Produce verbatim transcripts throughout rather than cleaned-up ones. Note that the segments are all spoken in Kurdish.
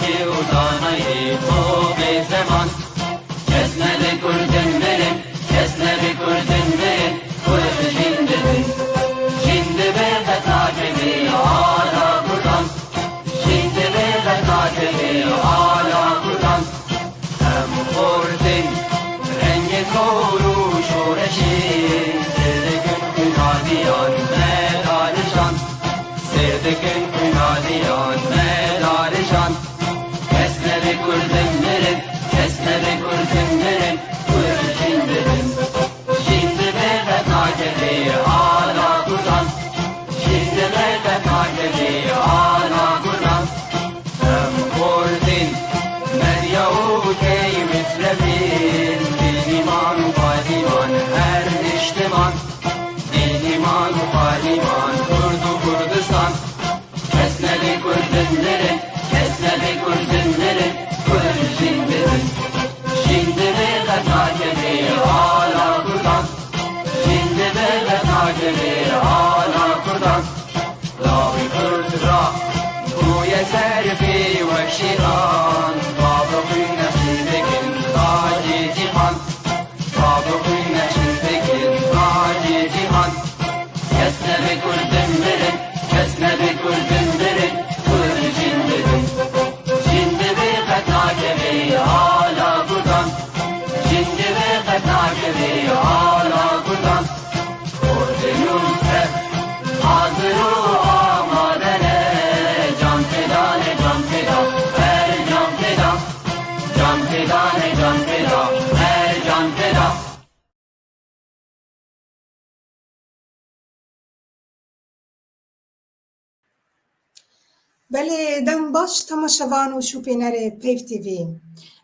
Kê û danayê xwe bê zeman. Kes nebe kurdin mirin, kes nebe kurdin mirin, kurd jin dibin. Jin dibe qet nakeve ala kurdan. Jin dibe qet nakeve ala kurdan. Em xortin rengê zor û şoreşê, sêr dikin xwîna diyan me dalijan. Sêr dikin xwîna diyan me dalijan. Kes nebe kurdin mirin, kes nebe kurdin mirin, kurd jin dibin. Jin dibe qet nakeve ala kurdan. Jin dibe qet nakeve ala kurdan. Em xortin medya û tey misrefin, bênîman û xalîman her niştiman. Bênîman û xalîman Kurd û Kurdistan. Kes nebe kurdin mirin, kes nebe kurdin mirin, kurd jin dibin. Jin dibe qet nakeve ala kurdan. Jin dibe qet nakeve ala kurdan. Lawê kurd ra bûye zerfê wek şêran. Bavê xwîn nexşî dikin tacê cîhan. Bavê xwîn nexşî dikin tacê cîhan. Kes nebe kurdin mirin, kes nebe kurdin mirin, kurd jin dibin. Jin dibe qet nakeve ala kurdan. Jin dibe qet nakeve ala kurdan. Kurdin û ev hazir û amade ne. Can feda ne, can feda, her can feda. Can feda ne, can feda, her can feda. Belê, dem baş temaşevan û şopînerê Peyv T V.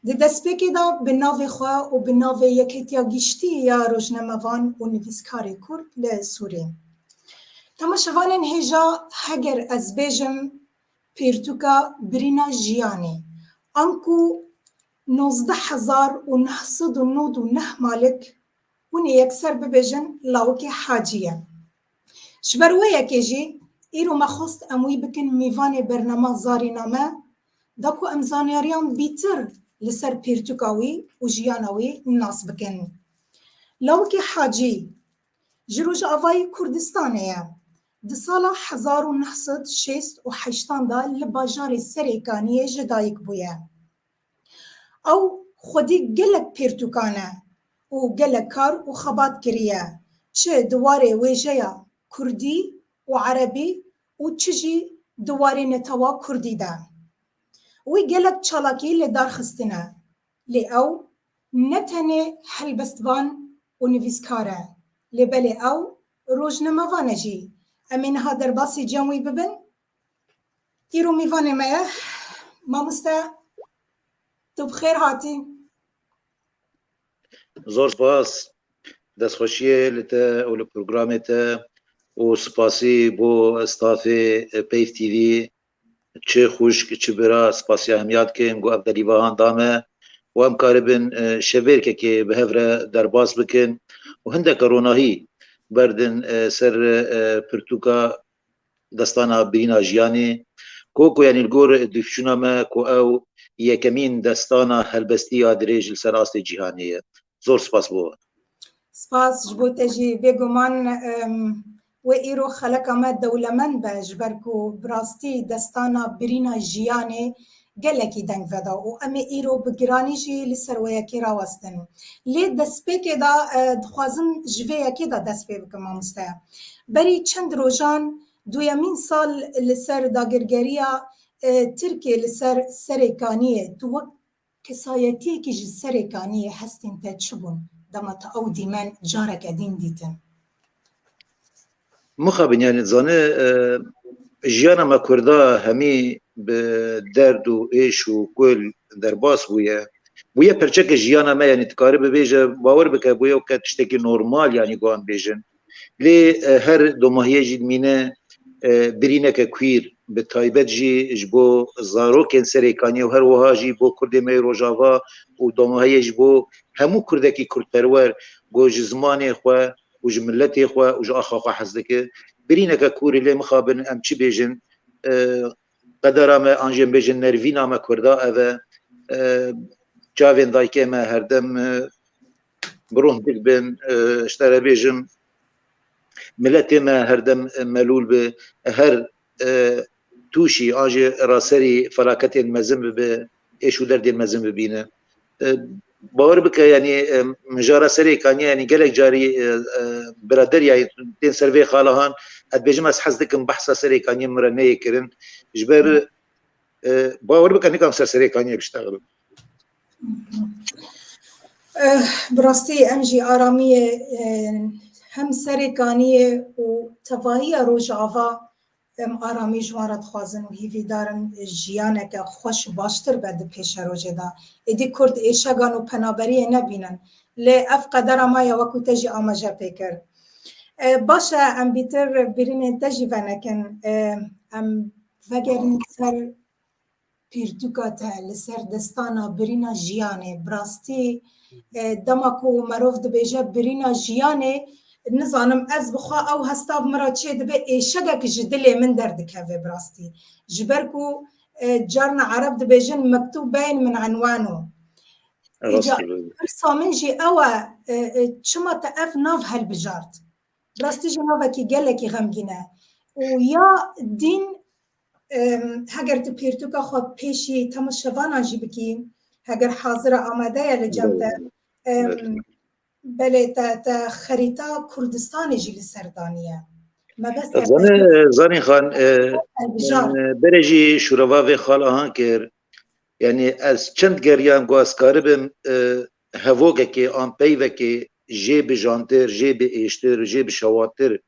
Di destpêkê de bi navê xwe û bi navê Yekêtiya Giştî ya Rojnamevan û Nivîskarê Kurd li Sûrî. Temaşevanên hêja, heger ez bêjim, pirtûka birîna jiyanê, anku nozdeh hezar û neh sed û nod û neh malik hûn ê yekser bibêjin lawikê Hacî ye. Ji ber wê yekê jî îro me xwest em wî bikin mîvanê bernama Zarîname, da ku em zanyariyan bîtir li ser pirtûka wî û jiyana wî nas bikin. Lawikê Hacî ji Rojavayê Kurdistanê ye. Di sala hezar û neh sed şêst û heştan de li bajarê Serêkaniyê ji dayik bûye. Ew xwedî gelek pirtûkan e û gelek kar û xebat kiriye, çi di warê wêjeya kurdî û erebî û çi jî di warê netewa kurdî de. Wî gelek çalakî li dar xistine, lê ew ne tenê helbestvan û nivîskar e, lê belê ew rojnamevan e jî. Em ê niha derbasî cem wî bibin. Îro mîvanê me ye. Mamoste, tu bi xêr hatî. Zor spas. Destxweşiyê li te û li programê te û spasî bo stafê Peyv T V. Çi xwişk, çi bira, spasiya hemiya dikin ku ev delîvahan da me û em karibin, e, şevêrkekê bi hev re derbas bikin û hindeke ronahî berdin, e, ser, e, pirtûka destana Birîna Jiyanê, ku, ku, yanî li gor dûvçûna me ku ew yekemîn destana helbestî ya dirêj li ser astê cîhanê ye. Zor spas bo we. Spas ji bo te jî. Bêguman, em, wê îro xeleka me dewlemend be, ji ber ku bi rastî destana Birîna Jiyanê gelekî deng veda û em ê îro bi giranî jî li ser wê yekê rawestin. Lê destpêkê de, e, dixwazim ji vê yekê de dest pê bikim, mamoste. Berî çend rojan duyemîn sal li ser dagirgeriya, e, Tirkiyê li ser Serêkaniyê, tu wek kesayetiyekî ji Serêkaniyê hestên te çi bûn? Dema te ew dîmen careke din dîtin. Mixabin, yani, zane, e, jiyana me Kurda hemî bi derd û êş û kul derbas bûye. Bûye perçeke jiyana me, yani, dikare bibêje, bawer bike, bûye weke tiştekî normal, yani, ku em bêjin. Lê, e, her domahiyê jî dimîne, e, birîneke kwîr, bi taybet jî ji bo zarokên Serêkaniyê û her wiha jî bo Kurdê me yê Rojava û domahiyê ji bo hemû Kurdekî Kurdperwer, ku ji zimanê xwe û ji miletê xwe û ji axa xwe hez dike. Birîneke kûr e, lê mixabin em çi bêjin, e, qedera me, an jî em bêjin nervîna me Kurda ev e. E, çavên dayikê me herdem, e, bi rûndik bin, e, ji te re bêjim, miletê me herdem, e, melûl bi, her, e, tûşî an jî raserî felaketên mezin bibe, êş û derdên mezin bibîne. E, bawer bike, yanî, e, mijara Serêkaniyê, yanî gelek carî, e, e, biraderiyayê tên ser vê xalahan, ez dibêjim, ez hez dikim behsa Serêkaniyê min re neyê kirin. Ji ber, e, bawer bike, nikam ser Serêkaniyê biştexilin. Eh, bi rastî em jî aramiyê, eh, hem Serêkaniyê û tevahiya Rojava em aramî ji wan re dixwazin û hîvîdar in jiyaneke xweş û baştir be di pêşerojê de. Êdî Kurd êşegan û penaberiyê nebînin. Lê ev qedera me ye, wekû te jî amaje pê kir. E, baş e, em bîtir birînên te jî venekin. E, em vegerin ser pîrtûka te, li ser destana birîna jiyanê. Bi rastî, e, dema ku merov dibêje birîna jiyanê, nizanim, ez bi xwe ew hesta bi min re çê dibe, êşegek ji dilê min derdikeve bi rastî. Ji ber ku, e, carna Ereb dibêjin, "Mektûb beyn min enwano." Îca, pirsa min jî ew e, e, e, çima te ev nav helbijart? Bi rastî jî navekî gelekî xemgîn e. Û ya dîn, em, heger tu pîrtûka xwe pêşî temaşevanan jî bikî, heger hazir e, amade ye li cem te, em, belê te, te xerîta Kurdistanê jî li ser daniye. Mebest e. Zanî, Zanîn Xan, e, helbijar. Em, berê jî şûrava vê xalahan kir. Yanî ez çend geriyam ku ez karibim, e, hevokekê an peyvekê jê bijantir, jê bi êştir, jê bi şewattir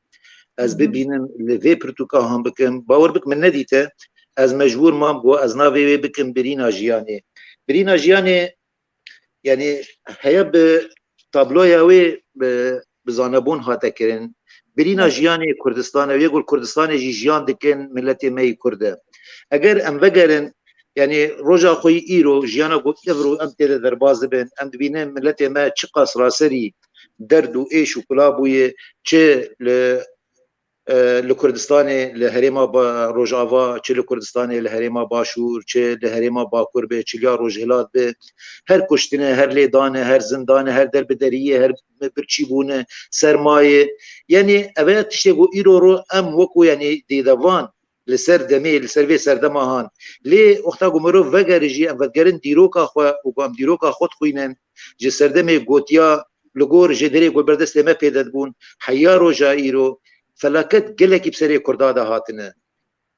ez bibînim, li vê pirtûka han bikim. Bawer bik min nedîte, ez mecbûr mam ku ez navê wê bikim birîna jiyanê. Birîna jiyanê, yanî heye bi tabloya wê bi, bi zanebûn hate kirin. Birîna jiyanê Kurdistan e, yê ku li Kurdistanê jî jiyan dikin, miletê me yî Kurd e. Eger em vegerin, yanî roja xwe yî îro, jiyana ku îro em tê de derbas dibin, em dibînin miletê me çiqas raserî derd û êş û kula bûye, çi li, e, li Kurdistanê, li herêma ba-, Rojava, çi li Kurdistanê, li herêma Başûr, çi li herêma Bakur be, çi liya Rojhilat be, her kuştine, her lêdane, her zindane, her derbederiyê, her birçîbûne, sermayê. Yanî ev e tiştê ku îro ro em wekû, yanî dêdevan li ser demê, li ser vê serdema han. Lê wexta ku mirov vegere jî, em vegerin dîroka xwe û ku em dîroka xwe dixwînin, ji serdemê gotiya li gor jêderê ku ber destê me pê de dibûn, heya roja îro felaket gelekî bi serê Kurda de hatine.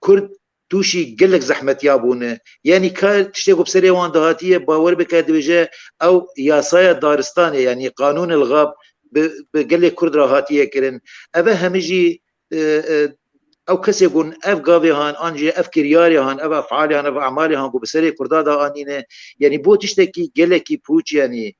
Kurd tûşî gelek zehmetiya bûne. Yanî ka tiştê ku bi serê wan de hatiye, bawer bike dibêje ew yasaya daristanê, yanî qanûn el xab bi, bi gelê Kurd re hatiye kirin. Ev e hemî jî, e, e, ew kesê ku ev gavê han, an jî ev kiryarê han, ev efalê han, ev emalê han ku bi serê Kurda de anîne, yanî bo tiştekî gelekî pûç, yanî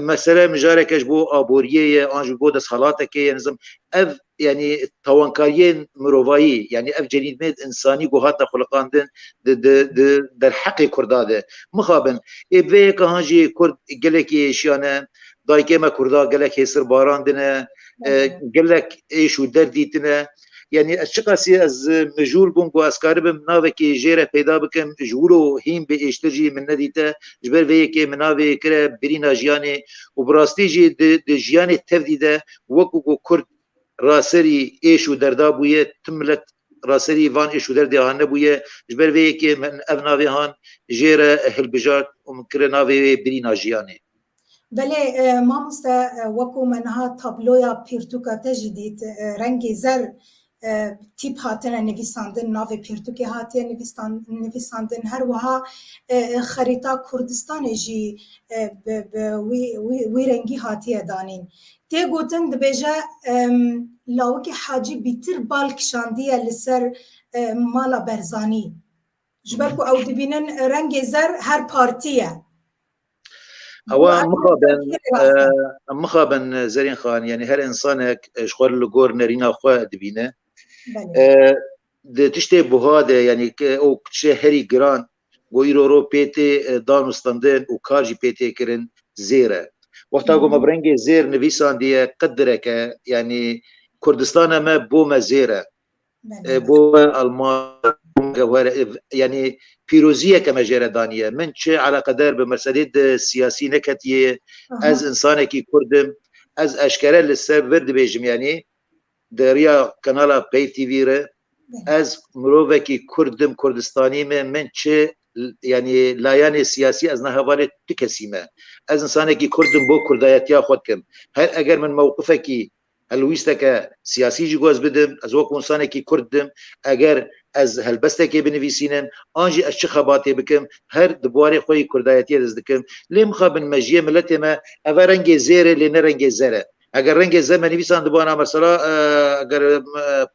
mesele mijareke ji bo aboriyê ye, an jî bo desthilatekê ye, nizam ev, yanî tawankariyên mirovayî, yanî ev cerîmê insanî ku hate xuliqandin di, di, di derheqê Kurda de. Mixabin, ê bi vê yeka han jî Kurd gelekî êşiyane, dayikê me Kurda gelek hêsir barandine, e, gelek êş û derd dîtine. Yanî ez çiqasî ez mijûl bûm ku ez karibim navekî jê re peyda bikim, ji wilo hîn bi êştir jî min nedîte, ji ber vê yekê min navê kire birîna jiyanê û bi rastî jî di, di jiyanê tevdî de wekû ku Kurd raserî êş û derda bûye, tim milet raserî van êş û derdê han nebûye, ji ber vê yekê min ev navê han jê re hilbijart û min kire navê wê birîna jiyanê. Belê, e, mamoste, e, wekû me niha tabloya pîrtûka te jî dît, e, rengê zer, e, tîp hatine nivîsandin, navê pîrtûkê hatiye nivîstan-, nivîsandin, her wiha, e, e, xerîta Kurdistanê jî, e, bi, bi wî, wî, wî rengî hatiye danîn. Tê gotin dibêje, em, lawikê Hacî bîtir bal kişandiye li ser, e, mala Berzanî. Ji ber ku ew dibînin rengê zer her partî ye. Ewa mixabin, e, mixabin Zerîn Xan, yanî her insanek, e, ji xwe li gor nerîna xwe dibîne. E, di tiştê buha de, yanî ke ew tiştê herî giran, ku îro ro pê tê, e, dan û standin û kar jî pê tê kirin, zêr e. Wexta ku me bi rengê zêr nivîsandiye, qedireke, yanî Kurdistana me bo me zêr e. E, bo me Alman, Yanî pîroziyeke me jê re daniye. Min çi eleqeder bi meselê di siyasî neketiye. Aha. Ez insanekî Kurd im. Ez eşkere li ser vir dibêjim, yanî di riya kanala Pey T V re, ez mirovekî Kurd im, Kurdistanî me, min çi, yanî layanê siyasî ez ne hevalê tu kesî me. Ez insanekî Kurd im, bo kurdayetiya xwe dikim. Her eger min mewqifekî helwîsteke siyasî jî ku ez bidim, ez wekû însanekî Kurd dim, eger ez helbestekê binivîsînim, an jî ez çi xebatê bikim, her di warê xwe yî kurdayetiyê dest dikim. Lê mixabin mejiyê miletê me, eve rengê zêr e, lê ne rengê zer e. Eger rengê zer me nivîsandibana, mesela, e, eger, e,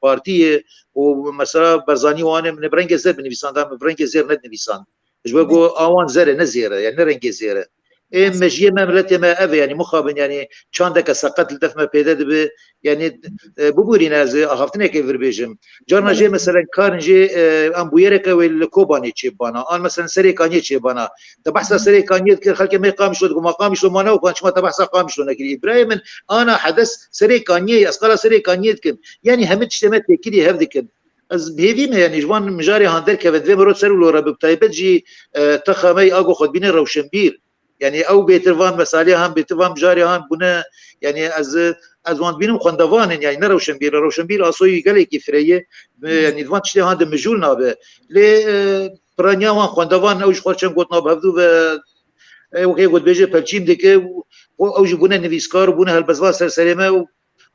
partiyê û mesela Barzanî wan e, min bi rengê zer binivîsanda, min bi rengê zêr nedinivîsand. Ji bo ku a wan zer e, ne zêr e, yani ne rengê zêr e. Ê mejiyê me, miletê me ev e, yani mixabin, yani çandeke seqet li def me pêde dibe, yani, e, bibûrîne ez ê axaftinekê vir bêjim. Carna jê, meselen, karin jê, e, em bûyereke wê li Kobanê çêbana, an, meselen, Serê Kaniyê çêbana. Te behsa Serê Kaniyê dikir, xelkê me Qamişlo digo, ma Qamişlo ma ne û kan çima te behsa Qamişlo nekirî? Birayê min, ana hedes Serê Kaniyê ye, ez qala Serê Kaniyê dikim. Yani hemî tiştê me têkilî hev dikin. Ez bi hêvî me, yani ji van mijarê han derkevin, divê mirov ser û lore bi taybet jî, e, texa me yê ago xwedbînê rewşenbîr. Yani ew bêtir van mesalê han, bêtir van mijarê han bûne, yani ez, ez wan dibînim xwendevan in, yani ne rewşenbîr, rewşenbîr asoyî gelekî fireyê, e, yani van tiştê han de mijûl nabe. Lê, e, piraniya wan xwendevan, ew ji xwe çend gotina bi hevdû ve, e, wekê gotbêjê pelçîn dike û, û ew jî bûne nivîskar û bûne helbestvan ser serê me û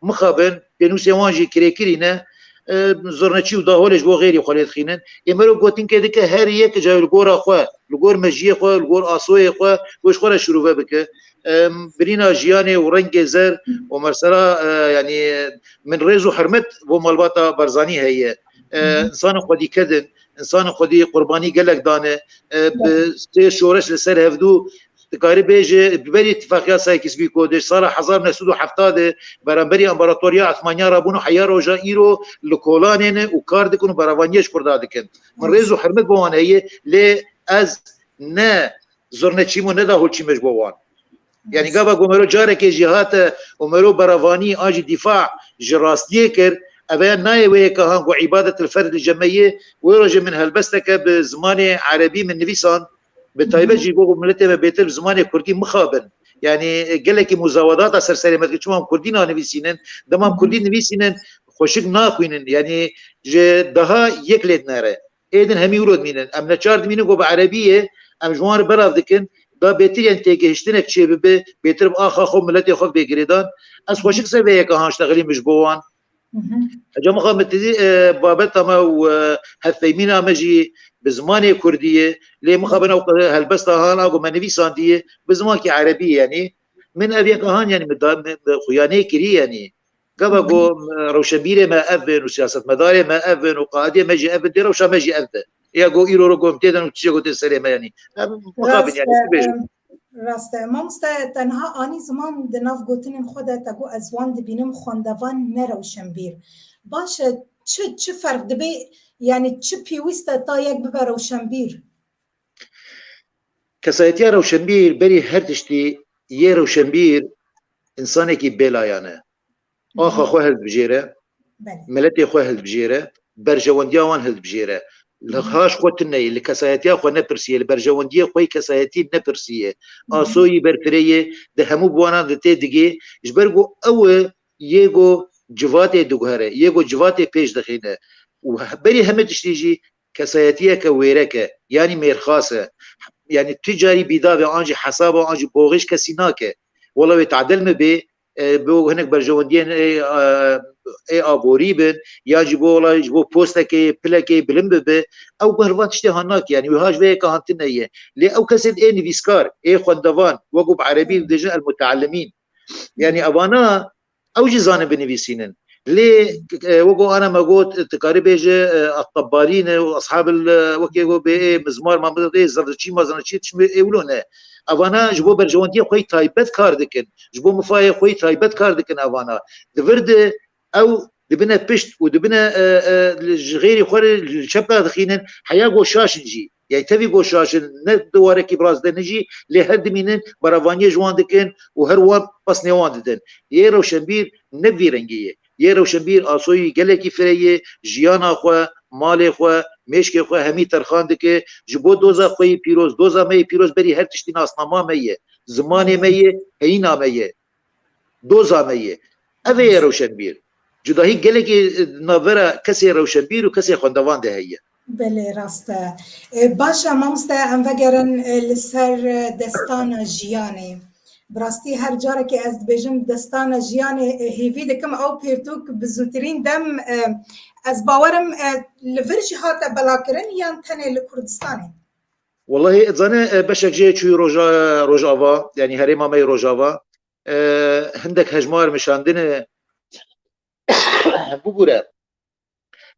mixabin, pênûsê wan jî kirêkirî ne, e, zirneçî û daholê ji bo xêrî xwe lê dixînin. Ê mero gotinkê dike her yek cayê li gora xwe, li gor mejiyê xwe, li gor asoyê xwe, wê ji xwe re şirove bike. E, birîna jiyanê û rengê zer û mesela, e, yani min rêz û hurmet bo malbata Barzanî heye. E, Hı hı. Însanên xwedî kedin, însanên xwedî qurbanî gelek dane, e, bi sê şoreş li ser hevdû dikarî bêje, bi berî îtifaqiya Sykes-Picot de, sala hezar neh sed û hefta de, beramberî împaratoriya Osmaniya rabûn û heya roja îro li kolanê ne û kar dikin û berevaniyê ji Kurda dikin. Min rêz û hurmet bo wan heye, lê ez ne zirneçîm û ne daholçîm ji bo wan. Yani gava ku mero carekê jî hate û mero berevanî an jî dîfa ji rastiyê kir, eve nayê wê yeka han ku îbadetil ferd li cem me yê, wê rojê min helbesteke bi zimanê erebî min nivîsand, bi taybet jî ku miletê me bêtir bi zimanê kurdî mixabin. Yani gelekî muzawedata ser serê me dike, çima em kurdî nanivîsînin, dema em kurdî nivîsînin, xweşik naxwînin. Yani ji daha yek lê dinere. Êdin hemî wilo dimînin. Em neçar dimînin ku bi erebî ye, em ji wan re belav dikin, da bêtir, yani têgihiştinek çêbibe, bêtir bi axa xwe, miletê xwe bê girêdan. Ez xweşik ser vê yeka han ştexilîm ji bo wan. Hı hı. Eca mixabin tizî, e, babeta me û, e, hevpeymîna me jî bi zimanê kurdî ye. Lê mixabin ew helbesta han a ku me nivîsandiye, bi zimankî erebî ye, yani. Min ev yeka han, yani, min da, min, min xuyanê kirî, yani. Gava ku, e, rewşenbîrê me ev in û siyasetmedarê me ev in û qaidê me jî ev in, dê rewşa me jî ev be. Ya ku îro ro ku em tê de û çiçek û tê serê me, yanî. Em mixabin, yanî, tu bêjin. Rast e. Mamoste, te niha anî ziman di nav gotinên xwe de, te got, ez wan dibînim xwendevan, ne rewşenbîr. Baş e, çi, çi ferq dibe, yanî çi pêwîst e ta yek bibe rewşenbîr? Kesayetiya rewşenbîr berî her tiştî yê rewşenbîr însanekî bêlayan e. Axa xwe hildibijêre, miletê xwe hildibijêre, berjewendiya wan hildibijêre. Li haş xwe tune ye, li kesayetiya xwe nepirsî ye, li berjewendiyê xwe yê kesayetî nepirsî ye. Asoyî berfirê ye, di hemû biwanan de tê digê, ji ber ku ew e yê ku civatê diguhere, yê ku civatê pêş dixîne. Û he-, berî hemî tiştî jî kesayetiyeke wêrek e, yanî mêrxas e. Yanî tu carî bîdavê an jî hesaba an jî boxê ji kesî nake. Wela wê tadil me bê, e, bi hinek berjewendiyên ê, e, ê aborî bin, yan jî bo wela ji bo postekê, pilekê bilind bibe, ew guh li van tiştê han nake. Yanî wiha ji vê yeka han tune ye. Lê ew kesên ê nivîskar, ê xwendevan, wekû bi erebî dibêjin el-mutealimîn. Yanî evana ew jî zanin binivîsînin. Lê, e, wekû ana me got, tu karî bêje, e, tebarî ne û eshabil, e, wekê got bê ê mizmar, ma ê zirçî, ma zirçî, tişmê ê wilo ne. Evana ji bo berjewendiyê xwe yî taybet kar dikin. Ji bo mifayê xwe yî taybet kar dikin evana. Di vir de ew dibine pişt û dibine, e, e, ji xêrî xwe re li çepla dixînin, heya goşaş in jî. Yanî tevî goşaş in, ne di warekî bi rast de ne jî, lê her dimînin, berevaniyê ji wan dikin û her wan pesnê wan didin. Yê rewşenbîr ne vî rengî ye. Yê rewşenbîr asoyî gelekî fireyê, jiyana xwe, malê xwe, mêşkê xwe hemî terxan dike, ji bo doza xwe yê pîroz, doza me yê pîroz berî her tiştî nasnama me ye, zimanê me ye, heyîna me ye, doza me ye. Ev ê ye rewşenbîr. Cudahî gelekî, e, navbera kesê rewşenbîr û kesê xwendevan de heye. Belê, rast e. E, baş e, mamoste, em vegerin, e, li ser, e, destana jiyanê. Bi rastî her carekê ez dibêjim destana jiyanê, e, hêvî dikim ew pêrtûk bi zûtirîn dem, e, ez bawerim, e, li vir jî hate belakirin yan tenê li Kurdistanê? Wellahî, zane, e, beşek jê çûyî Roja-, Rojava, yanî herêma me yê Rojava. E, hindek hejmar min şandine. Bibûre.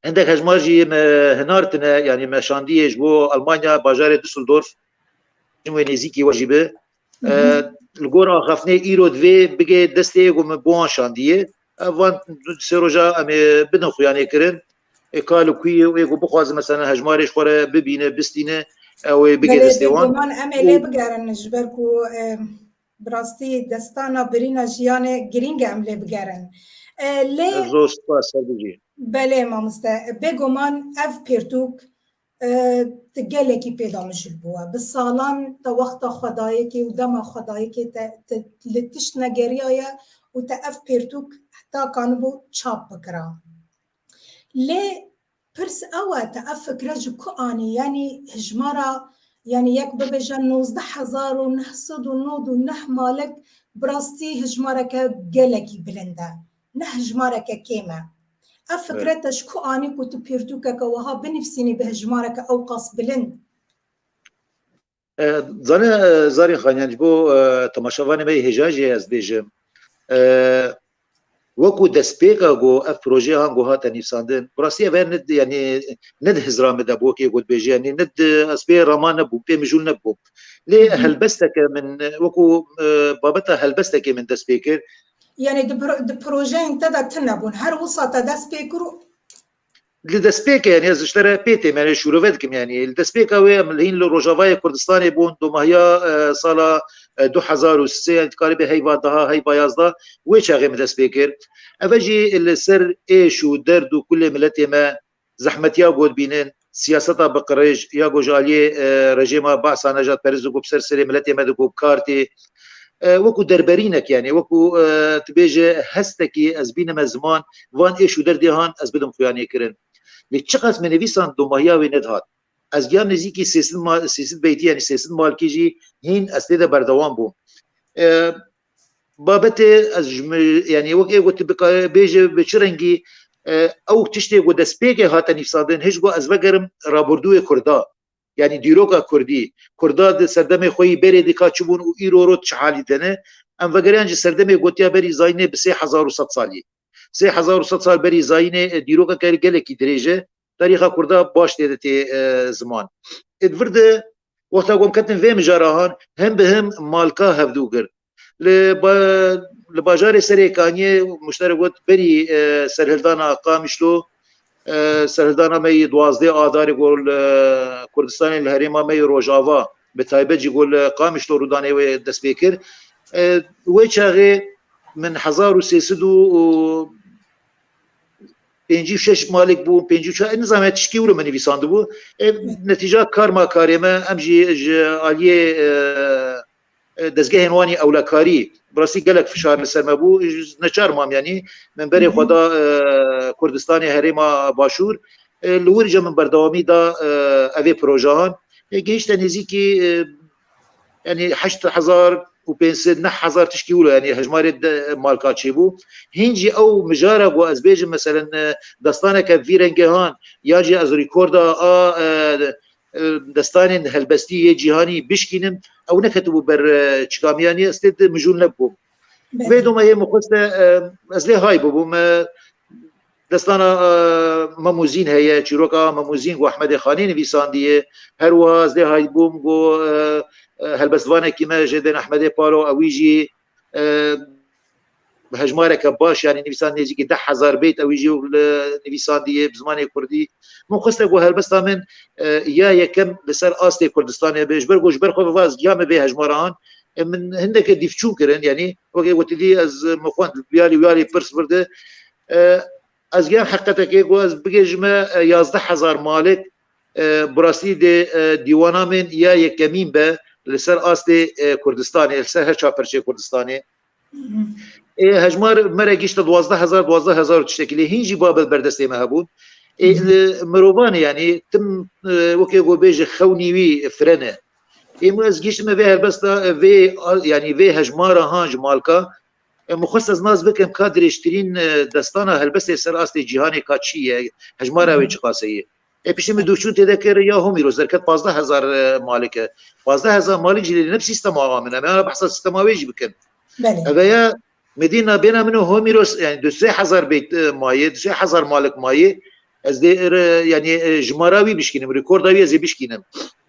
Hindek hejmar jî me hinartine, yanî me şandiye ji bo Almanya, bajarê Düsseldorf. Çim wê nêzîkî we jî bi. E, li gor axaftinê îro divê bigê destê ê ku min bo wan şandiye. E, van du sê roja em ê bidin xuyanê kirin. Ê ka li ku ye, ê ku bixwazin mesela hejmarê ji xwe re bibîne, bistîne, ew ê bigê Belê, destê wan. Bêguman em ê Û lê bigerin ji ber ku, e, bi rastî destana birîna jiyanê girîng e em lê bigerin. E, lê Zor spas, ser bijî. Belê mamoste, bêguman ev pêrtûk, e, tu gelekî pê de mijûl bûye. Bi salan te wexta xwedayekê û dema xwedayekê te, te li tişt negeriyaye û te ev pêrtûk heta kanibû çap bikira. Lê pirs ew e, te ev fikre ji ku anî? Yanî hijmara, yanî yek bibêje nozdeh hezar û neh sed û nod û neh malik bi rastî hijmareke gelekî bilind e. Ne hijmareke kêm e. Ev Evet. fikre te ji ku anî ku tu pîrtûkeke wiha binivîsînî bi hijmareke ewqas bilind? E, zane, e, Zarîn Xan, yanî ji bo, e, temaşevanê me yê hêja jî ez dibêjim. E, wekû destpêka ku ev proje han ku hate nivîsandin, bi rastî ev ne, yanî ne di hizra min de bû, wekî ku dibêje, yanî ne di, ez pê rama nebûm, pê mijûl nebûm. Lê Hı hı. helbesteke min, wekû, e, babeta helbestekê min dest pê kir. Yanî di pro-, di projeyên te de tune bûn. Her wisa te dest pê kir û Li destpêkê, yanî ez ji te re pê têm, yanî şûrove dikim, yanî li destpêka wê em li hîn li Rojavayê Kurdistanê bûn, domahiya, e, sala, e, du hezar û sê, yanî dikarî bê heyva deha, heyva yazdeh, wê çaxê min dest pê kir. Eve jî li ser êş û derd û kulê miletê me zehmetiya ku dibînin, siyaseta bi qirêj ya ku ji aliyê, e, rejêma Ba'sa nejadperest digot, bi ser serê miletê me digot, bi kar tê. E, wekû derberînek, yanî wekû, e, tu bêje hestekî ez bînime ziman, van êş û derdê han ez bidim xuyanê kirin. Lê çiqas me nivîsand domahiya wê nedihat. Ez giya nêzîkî sê sed ma-, sê sed beytî, yanî sê sed malkî jî hîn ez tê de berdewam bûm. E, babetê ez ji mi-, yanî wek ê ku tu bika-, bêje bi çi rengî, e, ew tiştê ku destpêkê hate nivîsandin, hêj ku ez vegerim rabordûyê Kurda. Yanî dîroka Kurdî. Kurda di serdemê xwe yî berê dika çi bûn û îro rot çi halî de ne. Em vegeriyan ji serdemê gotiya berî zayînê bi sê hezar û sed salî. Sê hezar û sed sal berî zayînê, e, dîrokeke gelekî dirêj e. Tarîxa Kurda baş tê de tê, e, ziman. Ê di vir de wexta ku em ketin vê mijara han, him bi him malka hevdû girt. Li ba-, li bajarê Serê Kaniyê, miştere got, berî, e, serhildana Qamişlo, e, serhildana me yê duwazdeh Adarê ku li Kurdistanê, li herêma me yê Rojava, bi taybet jî ku li Qamişlo rûdanê wê dest pê kir. E, wê çaxê min hezar û sê sed û pêncî û şeş malik bû, pêncî û çar, nizam, tişkî wilo min nivîsandibû. E, netîca karma karê me, em jî ji aliyê, e, e, dezgehên wan yê ewlekarî, bi rastî gelek fişar li ser me bû. Ji neçar mam, yanî min berê xwe da, e, Kurdistanê herêma Başûr. E, li wir jî min berdewamî da, e, evê projehan. E, gihişte nêzîkî, e, yanî heşt hezar û pênc sed, neh hezar tişkî wilo, yanî hejmarê de malka çêbû. Hîn jî ew mijara ku ez bêjim, meselen, e, destaneke vî rengê han, ya jî ez rîkorda a, e, e, destanên helbestî yê cîhanî bişkînim, ew neketibû ber, e, çikamiyanî, ez tê de mijûl nebûm. Belê. Vê domehê min xwest e, e, ez lê hay bibûm. E, destana, e, Memûzîn heye, çîroka Memûzîn ku Ehmedê Xanî nivîsandiye. Her wiha ez lê hay bûm ku, e, e, helbestvanekî me jê tên Ehmedê Palo, ewî jî, e, bi hejmareke baş, yanî nivîsan nêzîkî deh hezar beyt ewî jî li nivîsandiye bi zimanê kurdî. Min xweste ku helbesta min, e, ya yekem li ser astê Kurdistanê be, ji ber ku ji ber xwe ve ez giya me vê hejmara han, e, min hindeke dîvçûn kirin, yanî wekî wetî dî ez min xwend, wiyalî wiyalî pirs vir de, e, ez giya heqetekê ku ez bigêjime, e, yazdeh hezar malik, e, bi rastî dê, e, dîwana min ya yekemîn be li ser astê, e, Kurdistanê, li ser her çar perçeyê Kurdistanê. Ê, hejmar me re gihişte duwazdeh hezar, duwazdeh hezar û tiştekî lê hîn jî babet ber destê me hebûn. Ê, li mirovanê, yanî tim, e, weke ku bêje xewnî wî firene. Ê, min ez gihiştime vê helbesta, e, vê, a, yanî vê hejmara han ji malka, e, min xwest ez nas bikim ka dirêjtirîn, e, destana helbestê ser astê cîhanê ka çi ye, hejmara wê çiqase ye. E, piştî min dûrçûn tê de kir ya Homîros derket pazdeh hezar, e, malik e. Pazdeh hezar malik jî lê ne bi sîstema awa min e. Em ê behsa sîstema wê jî bikin. Belê. Eve ya Medîna bêna min û Homîros, yani du sê hezar beyt, e, maye, du sê hezar malik maye. Ez dê, e, yani, e, jimara wî bişkînim, rekorda wî ez ê bişkînim.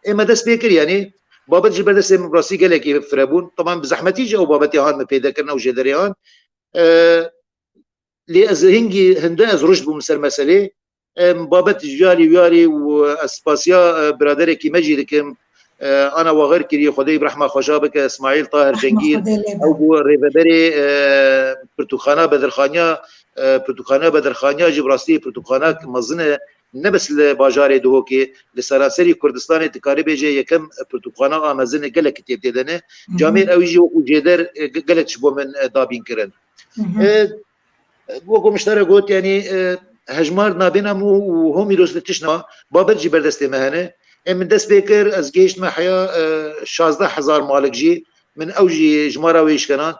Ê me dest pê kir, yani babet ji ber destê min rastî gelekî fire bûn. Tamam bi zehmetî jî ew babetê han min pêde kirin, ew jêderê han. E, lê ez hingî hinde ez ruşt bûm ser meselê. Em, babet ji yarî wiyarî û ez spasiya, e, biraderekî me jî dikim. E, ana waxer kiriye, Xwedê bi rehma xweşa bike, Îsmaîl Tahir Cengîr. Ew bû rêveberê, e, pirtûkxana Bedirxaniya, e, pirtûkxana Bedirxaniya jî bi rastî pirtûkxana mezin e. Ne bes li bajarê Duhokê, li seranserî Kurdistanê dikare bêje yekem pirtûkxana a mezin e, gelek kitêb tê de ne. Camêr ew jî wekû jêder, e, ge-, gelek ji bo min, e, dabîn kirin. E, Wekî min ji te re got, yanî, e, hejmar nabêna min û Homîros de tişt nema, babet jî ber destê me hene. Ê min dest pê kir, ez gihiştime heya, e, şazdeh hezar malik jî, min ew jî jimara wê îşkenan.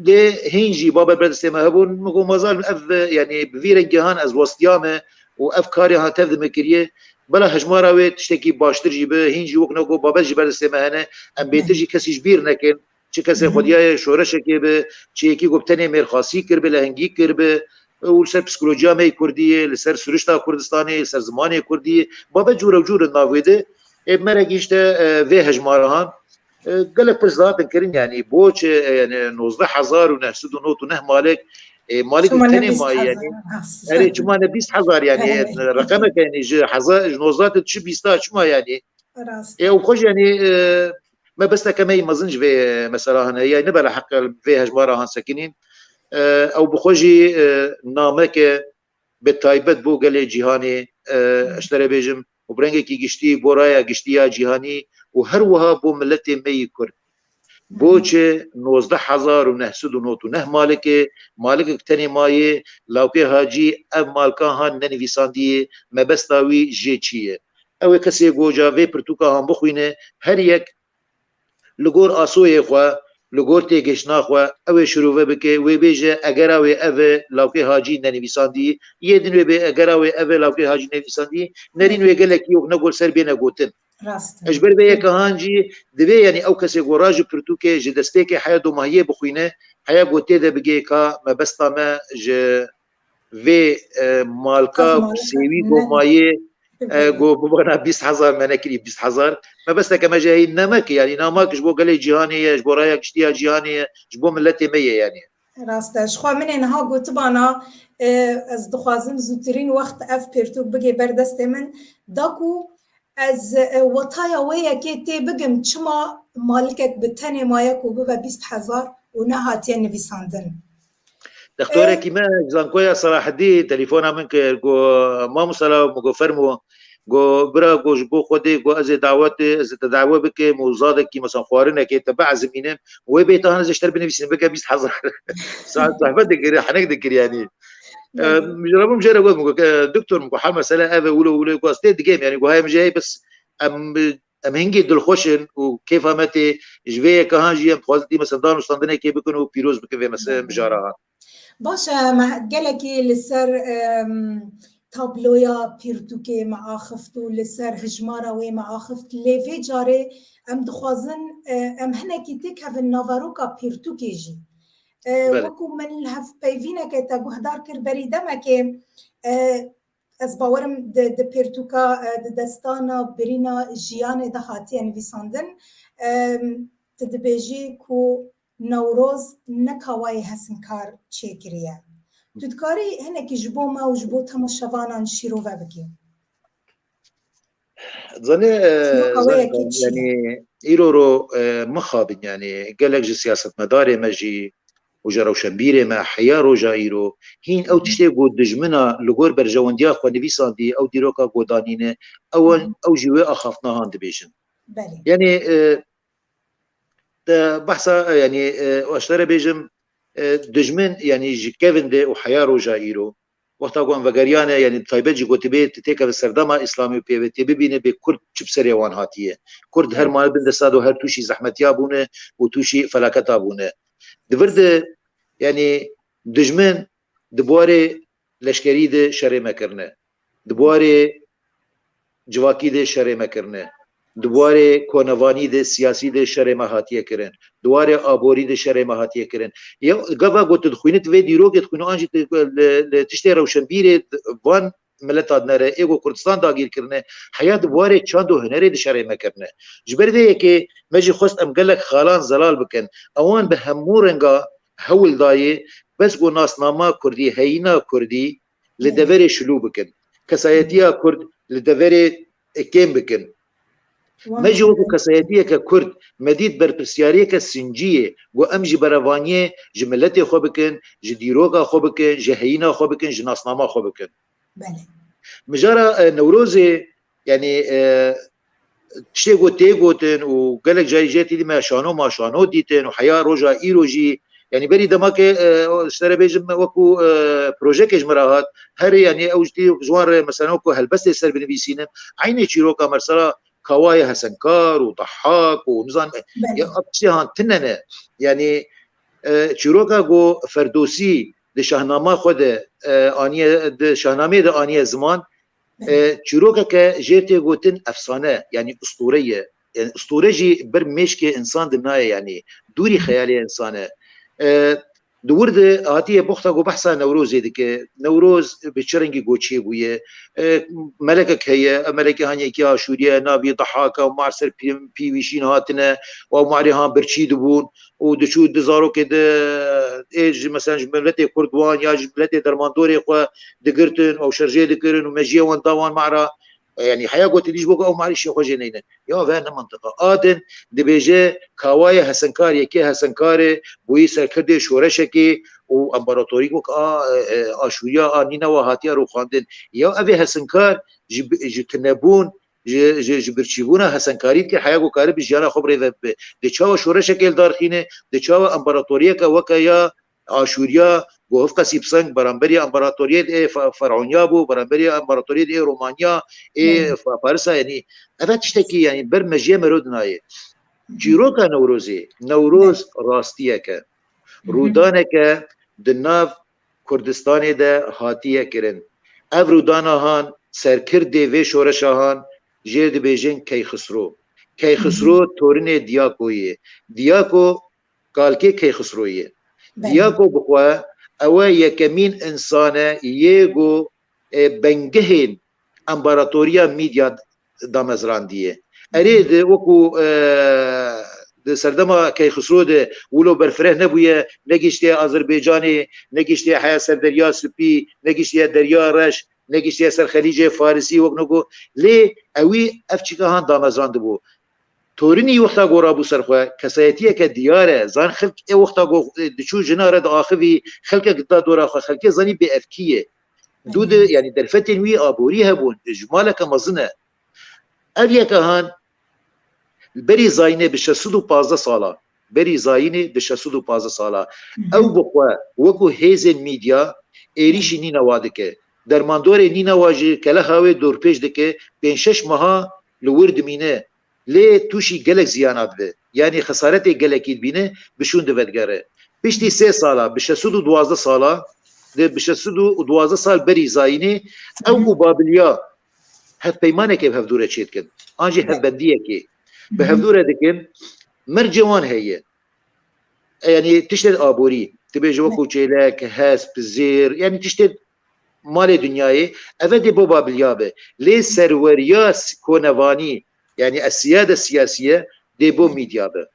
Lê hîn jî babet ber destê me hebûn, min got, mazal ev, yanî bi vî rengî han ez westiyame û ev karê han tev di min kiriye. Bela hejmara wê tiştekî baştir jî bi, hîn jî wek ne got, babet jî ber destê me hene. Em bêtir jî kesî ji bîr nekin. Çi kesê xwediyaye şoreşekê bi, çi yekî ku bi tenê mêrxasî kiribe, lehengî kiribe, û li ser psîkolojiya me yê Kurdî yê, li ser siruşta Kurdistanê, li ser zimanê Kurdî yê, babet cûre û cûr in nav wê de. Ê, bi me re gihişte, e, vê hejmara han. E, gelek pirs dihatin kirin, yanî bo çi, e, yanî nozdeh hezar û neh sed û nod û neh malek, e, malek bi tenê mayî, yanî. Erê, çima ne bîst hezar, yanî, reqemek, yanî, ji hezar, ji nozdeh te çi bîsta, çima, yanî? Rast. Ê, ew xwe jî, yanî, e, mebesteke me yî mezin ji vê mesela hene, ya ne bela heq vê hejmara han sekinîn. E, ew bi xwe jî, e, nameke bi taybet bo gelê cîhanê, e, ez ji te re bêjim, û bi rengekî giştî bo raya giştî ya cîhanî û her wiha bo miletê me yî Kurd. Bo çi nozdeh hezar û neh sed û nod û neh malekê, malekek tenê mayê, Lawkê Hacî ev malka han nenivîsandiyê, mebesta wî jê çi ye? Ew ê kesê goca vê pirtûka han bixwîne, her yek li gor asoyê xwe, li gor têgihiştina xwe, ew ê şirove bike, wê bêje, egera wê ev e, Lawkê Hacî nenivîsandî, yê din wê bê, egera wê ev e, Lawkê Hacî nenivîsandî, nerîn wê gelekî yok ne gor ser bêne gotin. Rast e. Ji ber vê yeke han jî divê, yanî ew kesê ku raji pirtûkê ji destpêkê heya domahiyê bixwîne, heya ku tê de bigê ka mebesta me ji vê, e, malka sêwî ku mayê, e, ku bibana bîst hezar me nekirî bîst hezar. Mebesteke me jî heyî nemeke, yanî namake ji bo gelê cîhanê ye, ji bo raya giştî ya cîhanê ye, ji bo miletê me ye yanî. Rast e. Ji xwe min ê niha gotibana, e, ez dixwazim zûtirîn wext ev pirtûk bigê ber destê min. Da ku ez, e, wetaya wê yekê tê bigim, çima malikek bi tenê maye ku bibe bîst hezar û nehatiye nivîsandin? Dextorekî me, zankoya Selahedî, telefona min kir, got, "Mamosta Law," min got, "Fermo." Got, "Bira," got, "ji bo Xwedê," got, "ez ê dawetê, ez ê te dawe bikim û zadekî, mesela xwarinekê te biezimînim. Wê bêta han ez ê ji te re binivîsim, bike bîst hezar." Sa-, zehmet dikir, henek dikir yanî. Em, ji rabûm jê re got, min got, "Doktor," min got, "hal mesele ev e, wilo, wilo," got, "ez tê digêm, yanî," got, "heye min jê heye, bes em, em hingê dilxweş in û kêfa me tê, ji vê yeke han jî em dixwazin tî, mesela, danûstandinekê bikin û pîroz bikin vê mese-, mijara han." Baş e, me gelekî li ser, em, tabloya pirtûkê me axift û li ser hijmara wê me axift. Lê vê carê em dixwazin, e, em hinekî têkevin naveroka pirtûkê jî. E, Belê. Wekû min li hevpeyvîneke te guhdar kir berî demekê, e, ez bawerim di, di pirtûka, e, di destana birîna jiyanê de hatiye nivîsandin. E, tu dibêjî ku Newroz ne kawayê hesinkar çêkiriye. Tu dikarî hinekî ji bo me û ji bo temaşevanan şîrove bikî? Zanê, e, Çîroka wê Zanka, yekê çi ye? Yanî, îro ro, e, mixabin, yanî, gelek ji siyasetmedarê me jî, û ji rewşenbîrê me heya roja îro, hîn ew tiştê ku dijmina li gor berjewendiya xwe nivîsandî, ew dîroka ku danîne, ew, ew jî wê axaftina han dibêjin. Belê. Yanî, e, te behsa, e, yanî, e, ez ji te re bêjim, e, dijmin, yanî ji kevin de û heya roja îro, wexta ku em vegeriyane, yanî taybet jî gotibê, tu têkeve serdema Îslamê û pê ve tê bibîne bê Kurd çi bi serê wan hatiye. Kurd her mane bin desta do her tûşî zehmetiya bûne û tûşî felaketa bûne. Di vir de, yanî dijmin di buarê leşkerî de şerê me kirine. Di buarê civakî de şerê me kirine. Di warê konevanî de, siyasî de şerê me hatiye kirin. Di warê aborî de şerê me hatiye kirin. Ya gava ku tu dixwînî, tu vê dîrokê dixwînî, an jî tu li, li tiştê rewşenbîrê van mileta dinere, ê ku Kurdistan dagîr kirine, heya di warê çand û hunerê de şerê me kirine. Ji ber vê yekê me jî xwest em gelek xalan zelal bikin. Ewan bi hemû renga hewl dayê, bes ku nasnama kurdî, heyîna kurdî, li deverê şilû bikin. Kesayetiya Kurd li deverê kêm bikin. Me jî wekû kesayetiyeke Kurd, me dît berpirsiyariyeke sincî ye, ku em ji berevaniyê ji miletê xwe bikin, ji dîroka xwe bikin, ji heyîna xwe bikin, ji nasnama xwe bikin. Belê. Mijara, e, Newrozê, yanî, e, tiştê ku tê gotin û gelek carî jê tîdî me şano ma şano dîtin û heya roja îro jî, yanî berî dema ke, e, o, ji te re bêjim, wekû, e, projeyeke ji min re hat, her, yanî ew ji tî ji wan re mesela wekû helbestê ser binivîsînim, eynê çîroka mesela Kawayê Hesenkar û Dehak û nizan, Belê. ya, ev tiştê han tune ne. Yanî, e, çîroka ku Ferdosî di Şahnama xwe de, e, aniye, di Şahnameyê de aniye ziman, e, çîrokeke jê tê gotin efsane, yanî ustûre ye. Yanî ustûre jî ber mêşkê însan de naye, yanî dûrî xeyalê însan e. E, di wir de hatiye boxta ku behsa Newrozê dike. Newroz bi çi rengî ku çêbûye? E, melekek heye, ev melekê han yekê Aşûrî ye, navê Dehak e, mar ser pî-, pîvîşîn hatine, û ew marê han birçî dibûn û diçû di zarokê de, ê ji, mesela ji miletê Kurd wan ya ji miletê dermandorê xwe digirtin û şerjê dikirin û mejiyê wan da wan mara. E, yanî heya gotî dî ji bo ku ew marî şê xwe jê neyne. Ya ve ne mantiqa. A din dibêje Kawayê Hesenkar, yekê Hesenkarê bûyî serkirdê şoreşekê û împaratorî wek a, e, e, Aşûriya a Nînewa hatiye rûxandin. Ya evê Hesenkar ji, ji tunebûn, ji, ji, ji birçîbûna Hesenkarî dike, heya ku karibe jiyana xwe bi rê ve bibe. Dê çawa şoreşekê li dar xîne, dê çawa împaratoriyeke weke ya Aşûriya, ku hevqasî bi seng beramberî împaratoriyê ê Fe-, Fer'ûniya bû, beramberî împaratoriyê ê Romaniya, ê Fa-, Farisa, yanî ev tiştekî, yanî ber mejiyê mero dinayê. Çîroka Newrozê, Newroz rastiyeke. Rûdaneke di nav Kurdistanê de hatiye kirin. Ev rûdana han, serkirdê vê şoreşa han, jê dibêjin Keyxisro. Keyxisro torinê Diyako ye. Diyako kalkê Keyxisro ye. Diyako bi xwe ew e yekemîn însan e yê ku, e, bengehên împaratoriya Mîdya damezrandiye. Erê di wekû, e, di serdema Keyxisro de wilo berfireh nebûye, negihiştiye Azerbaycanê, negihiştiye heya ser Derya Spî, negihiştiye Derya Reş, negihiştiye ser Xelîcê Farisî wek niko. Lê ewî ev çîka han damezrandibû. Torinî wexta ku rabû ser xwe, kesayetiyeke diyar e, zan xelk ê wexta ku, e, diçû jina re diaxivî, xelkek dida dora xwe, xelkê zanî bê ev kî ye. Dû di, yanî derfetên wî aborî hebûn, ji maleke mezin e. Ev yeke han berî zayînê bi şeş sed û pazdeh sala, berî zayînê bi şeş sed û pazdeh sala, ew bi xwe wekû hêzên Mîdya êrîşî Nînewa dike. Dermandorê Nînewa ji Kelehawê dorpêç dike, pênc şeş meha li wir dimîne. Lê tûşî gelek ziyana dibe. Yanî xesaretê gelekî dibîne, bi şûn divedigere. Piştî sê sala, bi şeş sed û duwazdeh sala, di bi şeş sed û duwazdeh sal berî zayînê, ew û Babiliya hevpeymanekê bi hevdû re çêdikin. An jî hevbendiyekê bi hevdû re dikin, mercê wan heye. E, yanî tiştên aborî, tu bêje wekû çêlek, hesp, zêr, yanî tiştên malê dinyayê, eve dê bo Babiliya be. Lê serweriya s-, konevanî, yanî es-siyade siyasiye, dê bo Mîdya be.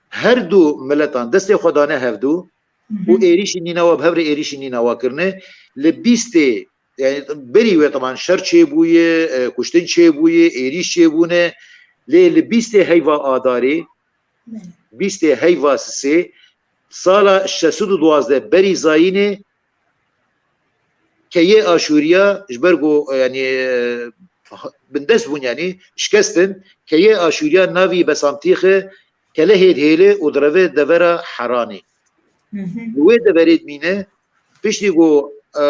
Her du miletan destê xwe dane hevdû û êrîşî Nînewa, bi hev re êrîşî Nînewa kirine. Li bîstê, yanî berî wê teban şer çêbûye, e, kuştin çêbûye, êrîş çêbûne. Lê li bîstê heyva Adarê, bîstê heyva Sisê, sala şeş sed û duwazdeh berî zayînê keyê Aşûriya ji ber ku, yanî, bindest bûn, yanî şikestin, keyê Aşûriya navî Besamtîxe kelehê dihêle û direve devera Heranê. Li wê deverê dimîne, piştî ku, e,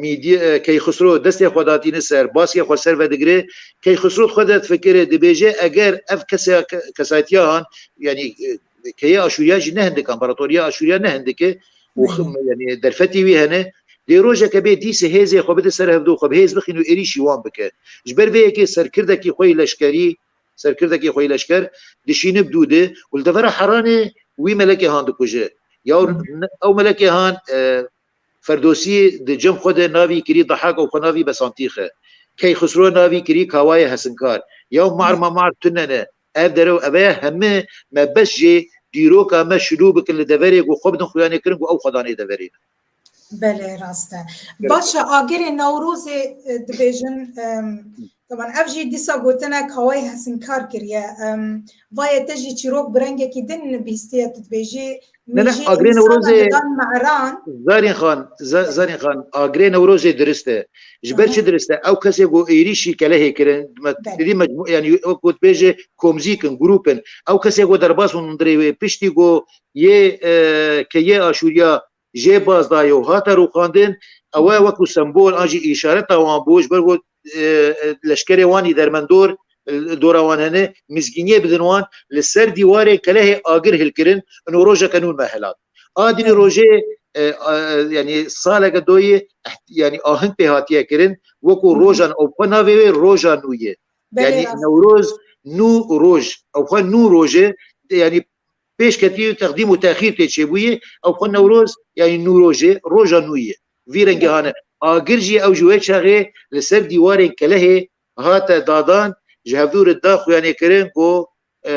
Mîdye-, e, Keyxisro destê xwe datîne ser, basiyê xwe ser vedigire, Keyxisro xwe de difikire, dibêje, eger ev kese-, ke-, kesayetiya han, yanî, e, keyê Aşûriya jî ne hindik e, împaratoriya Aşûriya ne hindik e, û xim-, yanî derfetî wî hene, dê rojeke bê dîsê hêzê xwe bide ser hevdû, xwe bi hêz bixîn û êrîşî wan bike. Ji ber vê yekê serkirdekî xwe yî leşkerî, serkirdekî xwe yî leşker dişîne bi dû de û li devera Heranê wî melekê han dikuje. Ya ew melekê han, e, Ferdosî di cem xwe de navî kirî Dahak û xwe navî Besantîxe. Keyxisro navî kirî Kawayê Hesinkar. Ya mar ma mar tune ne. Ev derew, eve ye heme me bes jê dîroka me şilû bikin li deverê ku xwe bidin xuyanê kirin ku ew xwedanê deverê ne. Belê, rast e. Gerek Baş e, agirê Newrozê, e, dibêjin, em, taban ev jî dîsa gotine Kawayê Hesinkar kiriye. Em, vayê te jî çîrok bi rengekî din bihîstiye, tu dibêjî Ne, ne, Mîjî agirê Newrozê didan meran. Zarîn Xan, Za-, Zarîn Xan, agirê Newrozê dirist e. Ji ber Aha. çi dirist e? Ew kesê ku êrîşî kelehê kirin, me Belê. didî mecmû-, yanî wek ku dibêje komzîk in, grûp in. Ew kesê ku derbas bûn hundirê wê, piştî ku yê, e, keyê Aşûriya jê baz daye û hate rûxandin, ew e wekû sembol an jî îşareta wan bû, ji ber ku, e, e, leşkerê wan î dermendor, e, dora wan hene, mizgîniyê bidin wan, li ser dîwarê kelehê agir hilkirin, û rojeke nû me hilat. A dinî Hı. rojê, e, a, e, yanî saleke doyê, eh, yanî ahing pê hatiye kirin, wekû Hı hı. rojan ew xwe navê wê roja nû ye. Belê Yanî rast. Newroz nû roj, ew xwe nû roj e, yanî pêşketî û teqdîm û texîr tê çêbûyê, ew xwe Newroz, yanî nû rojê, roja nû ye. Vî rengê hane. Agir jî ew ji wê çaxê li ser dîwarên kelehê hate dadan, ji hevdû re da xuyanê kirin ku, e,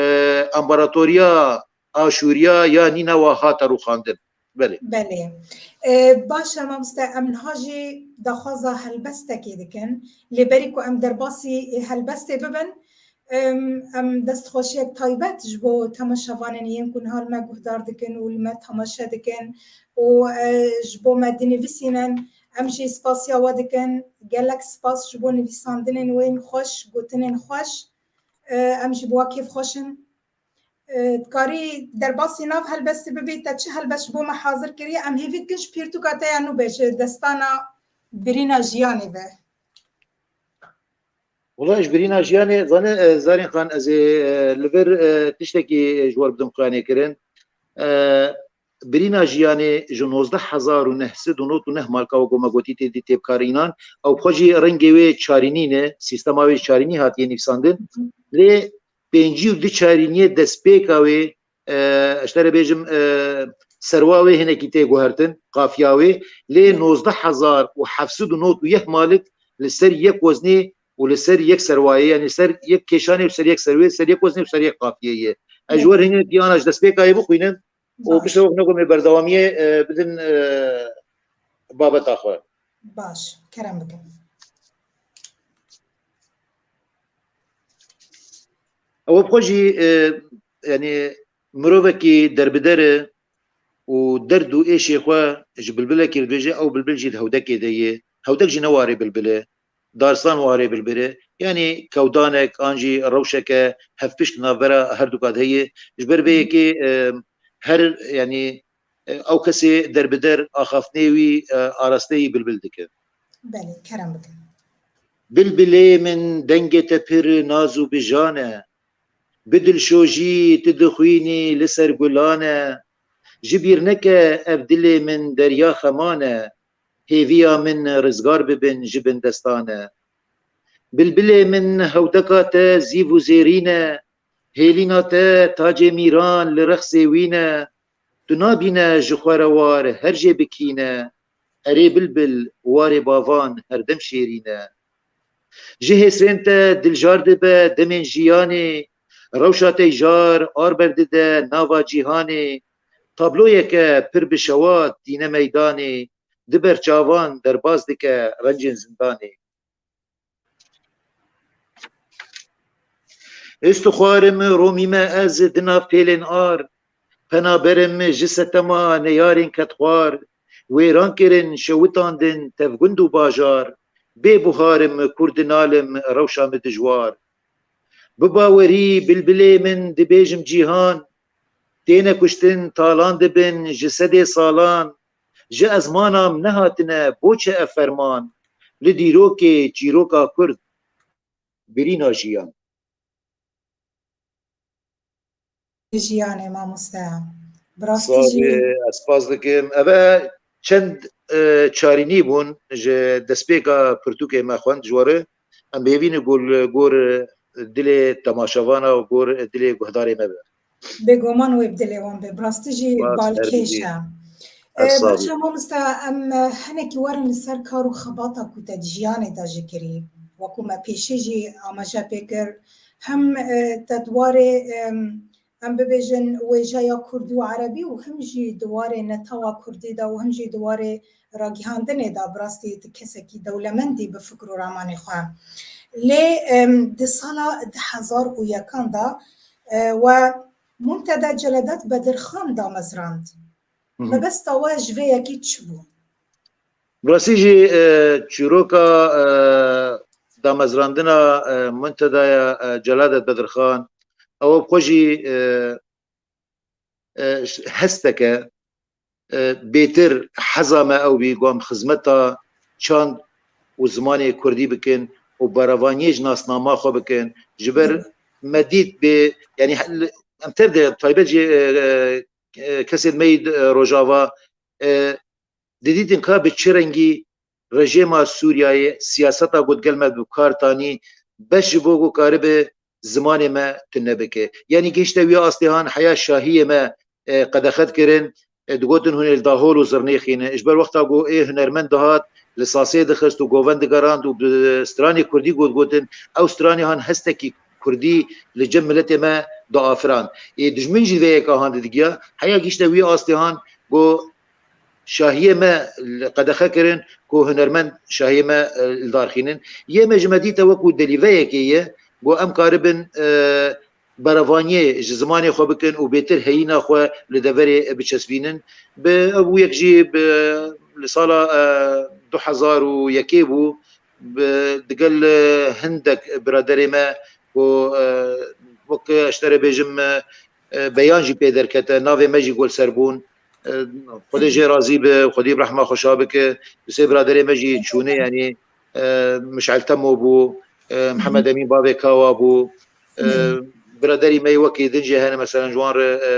împaratoriya Aşûriya ya Nînewa hate rûxandin. Belê. Belê. E, baş e, mamoste, em niha jî daxwaza helbestekê dikin. Lê berî ku em derbasî helbestê bibin, em, em destxweşiyek taybet ji bo temaşevanên yên ku niha li me guhdar dikin û li me temaşe dikin û, e, ji bo me dinivîsînin, em jî spasiya we dikin. Gelek spas ji bo nivîsandinên wên xweş, gotinên xweş. E, em jî bi we kêfxweş in. E, dikarî derbasî nav helbestê bibî, te çi helbest ji bo me hazir kiriye? Em hêvî dikin ji pirtûka te ya nû be, ji destana Birîna Jiyanê be. Wela ji Birîna Jiyanê, zanî, e, Zarîn Xan, ez ê, e, li vir, e, tiştekî ji we re bidim xuyanê kirin. E, Birîna Jiyanê ji nozdeh hezar û neh sed û nod û neh malka, wek me gotî, tê dî têbkarînan. Ew xwe jî rengê wê çarînî ne, sîstema wê çarînî hatiye nivîsandin. Lê pêncî û du çarîniyê destpêka wê, e, ez te re bêjim, e, serwa wê hinekî tê guhertin, qafiya wê, lê nozdeh hezar û heft sed û nod û yek malik li ser yek weznê û li ser yek serwayê, yanî ser yek kêşanê û ser yek serwê, ser yek weznê û ser yek qafiyê ye. Ez ji we re hinekî ana ji destpêka yê bixwînim û Baş. piştre wek nekom ê berdewamiyê, e, bidin, e, babeta xwe. Baş, kerem bikin. Ew bi xwe jî, e, yanî mirovekî derbider e û derd û êşê xwe ji bilbilekî re dibêje, ew bilbil jî di hewdekê de ye. Hewdek jî ne warê bilbil e. Darstan warê bilbil e. Yanî kewdanek an jî rewşeke hevpişt navbera herduka de heye. Ji ber vê yekê, e, her, yanî, e, ew kesê derbider axaftinê wî, e, arasteyî bilbil dike. Belê, kerem bikin. Bilbilê min, dengê te pir naz û bijan e. Bi dilşojî tu dixwînî li ser gulan e. Ji bîr neke ev dilê min derya xeman e. Hêviya min rizgar bibin ji bin destan e. Bilbilê min, hewdeka te zîv û zêrîn e. Hêlîna te tacê mîran li rexsê wî ne. Tu nabîne ji xwe re war her jê bikîne. Erê bilbil, warê bavan herdem şêrîn e. Ji hêsrên te diljar dibe demên jiyanê. Rewşa te jar ar berdide nava cîhanê. Tabloyeke pir bi şewat tîne meydanê. Di ber çavan derbas dike rencên zindanê. Ez tu xwarim romîme ez di nav pêlên ar. Pena berim ji setema neyarên kedxwar, wêran kirin, şewitandin tev gund û bajar. Bê buhar im, kurdinalim, rewşa min dijwar. Bi bawerî bilbilê min dibêjim cîhan, têne kuştin, talan dibin ji sedê salan. Ji ezmanam nehatine boçe ev ferman, li dîrokê çîroka kurd birîna jiyan. Jiyanê mamoste. Bi rastî jî. Sağ ol, ez spas dikim. Eve çend, e, çarînî bûn ji destpêka pirtûkê me xwend ji we re. Em bi hêvî ne gor, gor dilê temaşevana û gor dilê guhdarê me be. Bêguman wê bi dilê wan be. Bi rastî jî balkêş e. E, Baş e mamoste, em, e, hinekî werin li ser kar û xebata ku te di jiyanê de jî kirî. Wekû me pêşî jî amaje pê kir. Hem, e, te di warê, em, em bibêjin wêjeya kurdî û erebî û him jî di warê netewa kurdî de û him jî di warê ragihandinê de bi rastî tu kesekî dewlemendî bi fikr û ramanê xwe. Lê, em, di sala du hezar û yekan de, e, we Muntada Celadet Bedirxan damezrand. Hı hı. Mebesta we ji vê yekê çi bû? Bi rastî jî, e, çîroka, e, damezrandina, e, Muntedaya, e, Celadet Bedirxan, ew bi xwe jî, e, e, hesteke, e, bêtir heza me ew bî, ku em xizmeta çand û zimanê kurdî bikin û berevaniyê ji nasnama xwe bikin. Ji ber me dît bê, yanî, em tev de taybet jî, e, e, e, kesên me yî, e, Rojava, e, didîtin ka bi çi rengî rejêma Sûriyeyê siyaseta ku digel me bi kar tanî, bes ji bo ku karibe zimanê me tune bike. Yanî gihişte wî astê han heya şahiyê me, e, qedexe dikirin, e, digotin hûn ê li dahol û zirnêxî ne. Ji ber wexta ku ê hunermend dihat, li sasê dixist û govend digerand û bi stranê kurdî got gotin, ew stranê han hestekî kurdî li cem miletê me diafirand. Ê dijmin jî vê yeka han didigiya, heya gihişte wî astê han ku şahiyê me li qedexe kirin ku hunermend şahiyê me, e, li dar xînin. Yê me ji me dîte wekû delîveyekê ye ku em karibin, e, berevaniyê ji zimanê xwe bikin û bêtir heyîna xwe li deverê biçesbînin. Bi ev yek jî bi, li sala, e, du hezar û yekê bû, bi, digel, e, hindek biraderê me ku, e, wek ji te re bêjim, e, e, beyan jî pê derkete, navê me jî gol ser bûn. E, Xwedê jê razî be, Xwedê bi rehma xwe şa bike. Bi sê biraderê me jî çûne, yanî, e, Mişel Temo bû, e, Mihemed Emîn bavê Kawa bû. E, biraderî me yê wekî din jî hene, meselen, ji wan re, e,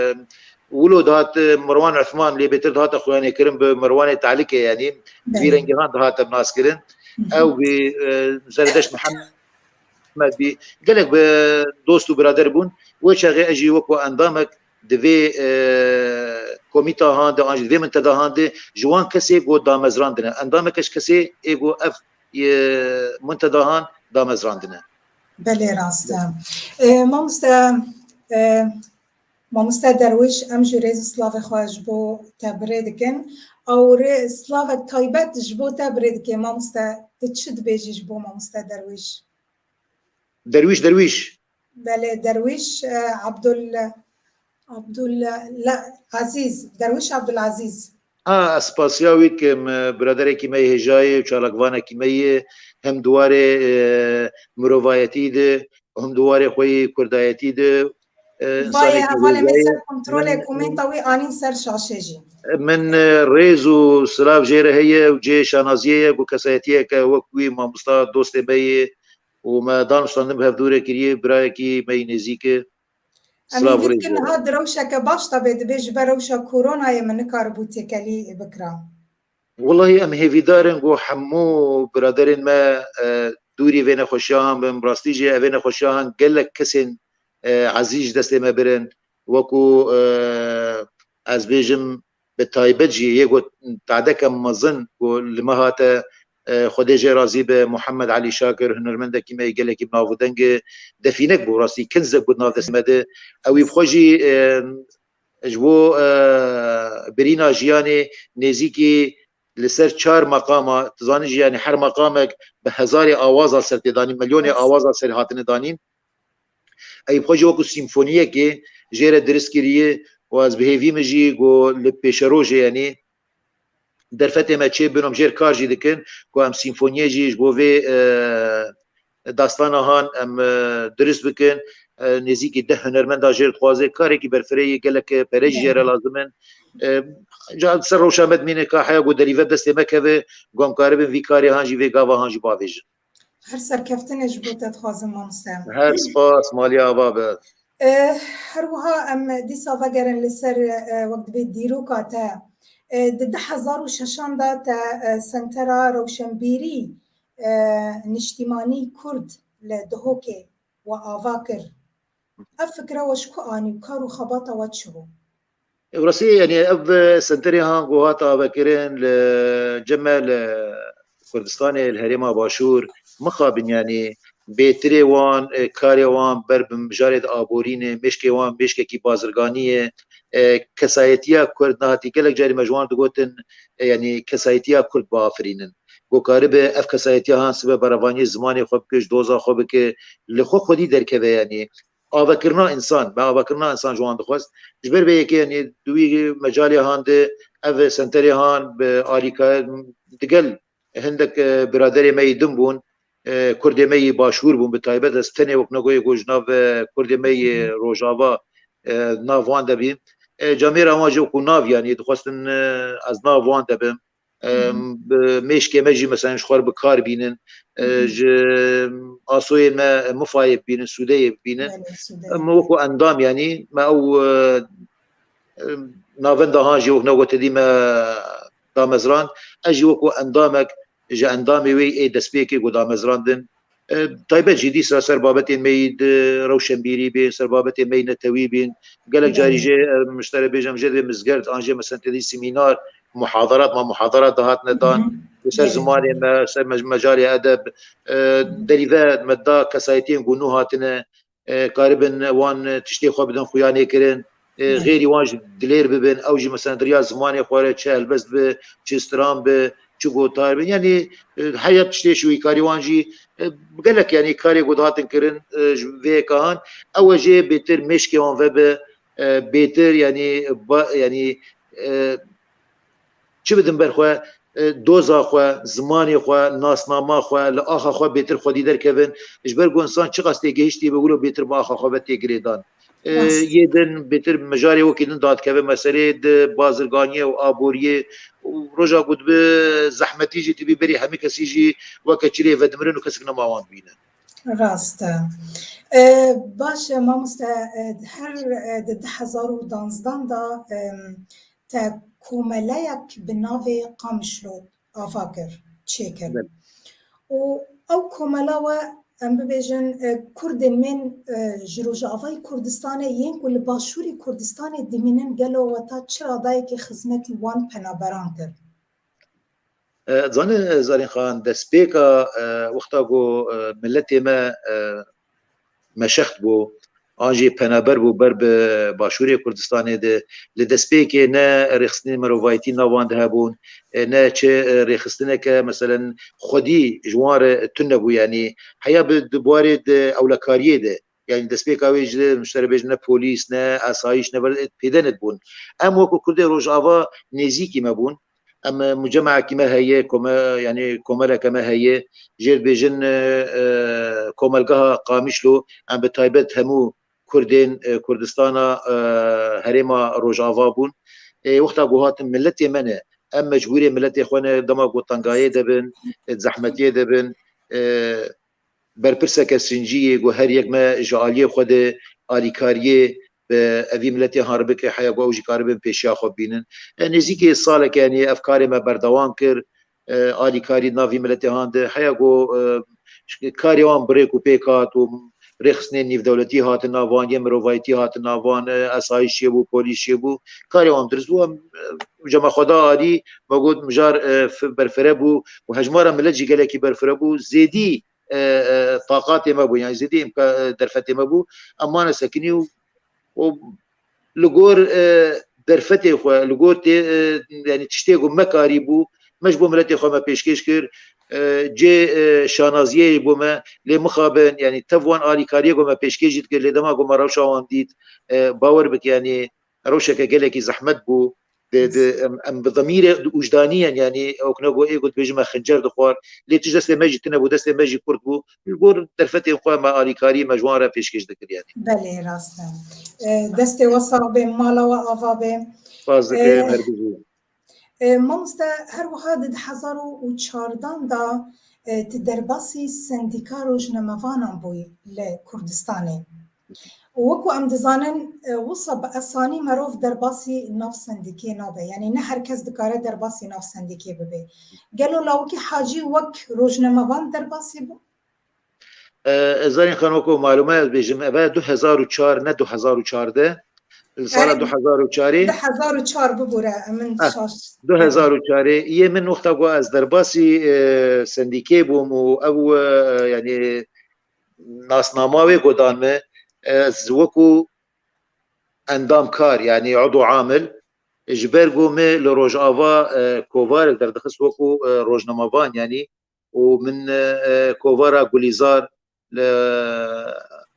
wilo dihat, e, Mirwan Uthman, lê bêtir dihate xuyanê kirin bi Mirwanê Talikê, yanî, vî rengî han dihate naskirin. Ew bî, e, Zerdeşt Mihemed bî. Gelek bi dost û birader bûn. Wê çaxê ez jî wekû endamek di vê, e, komîta han de, an jî di vê minteda han de ji wan kesê ku damezrandine. Endameke ji kesê ê ku ev, e, minteda han damezrandine. Belê, rast e. E, mamoste, e, Mamoste Derwîş, em jî rêz û slavê xwe ji bo te birê dikin. Ew rê slavek taybet ji bo te birê dike. Mamoste, tu çi dibêjî ji bo Mamoste Derwîş? Derwîş, Derwîş. Belê, Derwîş, e, Abdul, Abdul, la, Azîz, Derwîş Abdul Azîz. A, ez spasiya wî dikim, e, biraderekî me yê hêjayê û çalakvanekî me yê, hem di warê, e, mirovayetî de, hem di warê xwe yê kurdayetî de, e, Vayê hevalê me ser kontrolê komenta wî anîn ser şaşê jî. Min, e, rêz û silav jê re heye û cihê şanaziyê ye ku kesayetiyeke wek wî mamosta dostê me yê û me dan û standin bi hevdû re kiriye, birayekî me yî nêzîk e. Em hêvî dikin niha di rewşeke baş de bê, dibê ji ber rewşa koronayê min nikaribû têkelî bikira. Wellahî em hêvîdar in ku hemû biraderên me, e, dûrî vê nexweşiya han bin. Bi rastî jî evê nexweşiya han gelek kesên, e, ezîz ji destê me birin. Wekû, e, ez bêjim, bi taybet jî yê ku tadeke mezin ku li me hate, e, Xwedê jê razî be, Muhammed Elî Şakir, hunermendekî me yê gelekî bi nav û deng e, defînek bû, rastî kinzek bû di nav destê me de. Ew ê bi xwe jî, e, ji bo, e, birîna jiyanê nêzîkî li ser çar meqama, tu zanî jî, yanî her meqamek bi hezarê awaza ser tê danîn, milyonê awaza ser hatine danîn. Ey bi xwe jî wekû sîmfoniyekê jê re dirist kiriye û ez bi hêvî min jî ku li pêşerojê, yanî derfetê me çê bin, em jêr kar jî dikin, ku em sîmfoniyê jî ji bo vê, e, dastana han em, e, dirist bikin. E, nêzîkî deh hunermenda jêr dixwaze, karekî berfireyî gelek pere jî jê re lazim in. E, ca ser rewşa me dimîne ka heya ku derîve destê me keve, ku em karibin vî karê han jî vê gava han jî bavêjin. Her serkeftinê ji bo te dixwazim, mamoste. Her spas, malî ava be. E, her wiha em dîsa vegerin li ser, e, wek dibê dîroka te. E, di du hezar û şeşan de te, e, Sentera Rewşenbîrî, e, Niştîmanî Kurd li Dihokê we ava kir. Ev fikre we ji ku anî û kar û xebata we çi bû? Rastî, yanî ev senterê han ku hat avekirin li cem me li Kurdistanê, li herêma Başûr, mixabin, yanî bêtirê wan, e, karê wan ber bi mijarê de aborî ne, mêşkê wan mêşkekî bazirganî ye. E, kesayetiya Kurd nehatî gelek carî me ji wan digotin, e, yanî kesayetiya Kurd biafirînin. Ku karibe ev kesayetiya han sibe berevaniyê zimanê xwe bike, ji doza xwe bike, li xwe xwedî derkeve, yanî avekirina însan, me avekirina însan ji wan dixwest. Ji ber vê yekê, yanî di wî mecalê han de ev senterê han bi alîkar digel hindek, e, biraderê me yî din bûn, e, Kurdê me yî Başûr bûn, bi taybet ez tenê wek negoyê ku ji nav, e, Kurdê me yî Rojava, e, nav wan de bîm. E, camêra wan jî wekû nav, yanî dixwestin, e, ez nav wan de bim. Em, bi mêşkê me jî, mesela, ji xwe re bi kar bînin, e, ji asoyên me mifayê bibînin, sûdeyê bibînin. Belê, sûdeyê. Em wekû endam, yanî me ew, e, e, navenda han jî wek ne wetedî me damezrand. Ez jî wekû endamek ji endamê wê ê destpêkê ku damezrandin, e, taybet jî dîsa ser babetên me yî di rewşenbîrî bên, ser babetên me yî netewî bên. Gelek carî jî, e, miştere bêjim, jê divê mizgerd an jê mesela tedî semînar, muhadarat, ma muhadarat dihatine dan. Li ser zimanê me, ser mec-, mecalê edeb, e, derîve me da kesayetiyên ku nû hatine, e, karibin wan tiştê xwe bidin xuyanê kirin. E, xêrî wan ji dilêr bibin, ew jî mesela di riya zimanê xwe re çi helbest bi, çi stran bi, çi gotar bi. Yanî, e, heya tiştê şûyîkarî wan jî, e, gelek, yanî karê ku dihatin kirin, e, ji vê yeka han, ew e jê bêtir mêşkê wan vebe, e, bêtir, yanî, ba-, yanî, e, çi bidin ber xwe, e, doza xwe, zimanê xwe, nasnama xwe, li axa xwe bêtir xwedî derkevin. Ji ber ku însan çiqas têgihiştî be, wilo bêtir bi axa xwe ve tê girêdan. E, yê din bêtir mijarê wekî din dadikeve meselê di bazirganiyê û aboriyê û roja ku dibe zehmetî jî tibî berî hemî kesî jî weke çilê vedimirin û kesek nema wan dibîne. Rast e. E, baş e, mamoste, e, her, e, di du hezar û danzdan de, e, te komeleyek bi navê Qamişlo ava kir, çêkir. Belê. Û ew komela we, em bibêjin, e, Kurdên mêr, e, ji Rojavayê Kurdistanê yên ku li Başûrê Kurdistanê dimînin, gelo we ta çi radayekê xizmetî wan penaberan kir? E, zanî, Zarîn Xan, destpêka, e, wexta ku, e, miletê me, e, meşext bû, an jî penaber bû ber bi Başûrê Kurdistanê de, li destpêkê ne rêxistinên mirovayetî nav wan de hebûn, e, ne çi, e, rêxistineke, meselen, xwedî ji wan re tune bû, yanî heya bi di buarê di ewlekariyê de, yanî destpêka wê ji miştere bêjin ne polîs, ne asayîş, ne ber-, pêde nedibûn. Em wekû Kurdê Rojava nêzîkî me bûn. Em, e, mucemekî me heye, kome-, yanî komeleke me heye. Jê dibêjin, e, e, komelgeha Qamişlo, em bi taybet hemû Kurdên, e, Kurdistana, e, herêma Rojava bûn. E, wexta ku hatin miletê me ne, em mecbûrê miletê xwe ne, dema ku tengayê de bin, e, zehmetiyê de bin, e, berpirseke sincî yê ku her yek me ji aliyê xwe de alîkariyê bi evî miletê han re bike, heya ku ew jî karibin pêşiya xwe bînin. E, nêzîkî saleke, yanî ev karê me berdewam kir, e, alîkarî di nav vî miletê han de, heya ku, e, karê wan bi rêk û pêk hat û rêxistinên nîvdewletî hatin nav wan, yên mirovayetî hatin nav wan, e, asayîş çêbû, polîs çêbû, karê wan dirist bû. Em, e, cema xwe da alî, me got, mijar, e, f-, berfire bû û hejmara milet jî gelekî berfire bû. Zêdî e, e, taqatê me bû, yanî zêdî îmka-, e, derfetê me bû. Em mane sekinî û, û li gor, e, derfetê xwe, li gor tê, e, yanî tiştê ku me karî bû, me ji bo miletê xwe me pêşkêş kir. E, cê, e, şanaziyê bo me, lê mixabin, yanî tev wan alîkariyê ku me pêşkêş jî dikir, lê dema ku me rewşa wan dît, e, bawer bike, yanî rewşeke gelekî zehmet bû. Di, di, em, em bi demîrê wijdanî yen, yanî ewk ne got, ê got, bêjime xincer dixwar. Lê tişt destê me jî tune bû, destê me jî kurt bû. Ji gor derfetên xwe me alîkarî me ji wan re pêşkêş dikir, yanî. Belê, rast e. E, destê we sax bê, mala we ava bê. Spas dikim, E, her bijî. E, mamoste, her wiha di du hezar û çardan de, e, tu derbasî sendîka rojnamevanan bûyî li Kurdistanê. Û wekî em dizanin, e, wisa bi esanî merov derbasî nav sendîkê nabe. Yanî ne her kes dikare derbasî nav sendîkê bibe. Gelo lawikî Hacî wek rojnamevan derbasî bû? E, Zarîn Xan, wekî malûme ez bêjim, eve du hezar û çar, ne du hezar û çardeh. Li sala Erê, du hezar û çarê. Du hezar û çar bibûre, min Eh, şaş. du hezar û çarê. Yê min wexta ku ez derbasî, e, sendîkê bûm û ew, e, yanî nasnama wê godan me, ez wekî endamkar, yanî udo amil, ji ber ku me li Rojava, e, kovarek derdixist wekî, e, rojnamevan, yanî û min, e, e, kovara Gulîzar li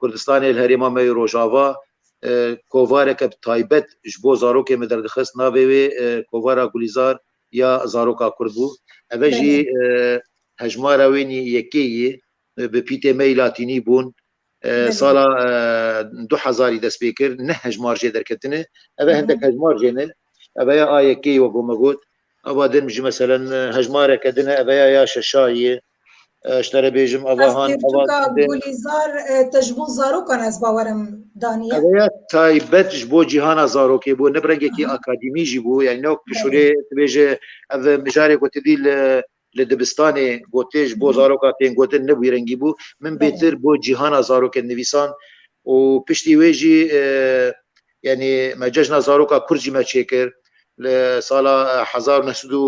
Kurdistanê, li herêma me yê Rojava, e, kovareke bi taybet ji bo zarokê me derdixist. Navê wê, e, kovara Gulîzar ya zaroka Kurd bû. Eve jî, Belê. e, hejmara wênî yekê yê, e, bi pîtê me yî latînî bûn. E, Belê. Sala, e, du hezarî dest pê kir, neh hejmar jê derketine. Eve Hı hı. hindek hejmar jê ne. Eve ya a yekê yê wekî me got. Ava din jî meselen, e, hejmareke din e, eve ya ya şeşayî ye. E, ji te re bêjim, ava Ez han, ava pirtûka din. Gulîzar, e, te ji bo zarokan ez bawerim daniye. Eve ya taybet ji bo cîhana zarokê bû, ne bi rengekî Aha. akademî jî bû. Yanî ne wek Belê. şûrê dibêje, ev mijarê ku tu dî li, li dibistanê gotê ji bo Hı hı. zaroka tên gotin, ne bi wî rengî bû. Min Belê. bêtir bo cîhana zarokê nivîsan û piştî wê jî, e, yanî me cejna zaroka Kurd jî me çêkir. Li sala, e, hezar û neh sed û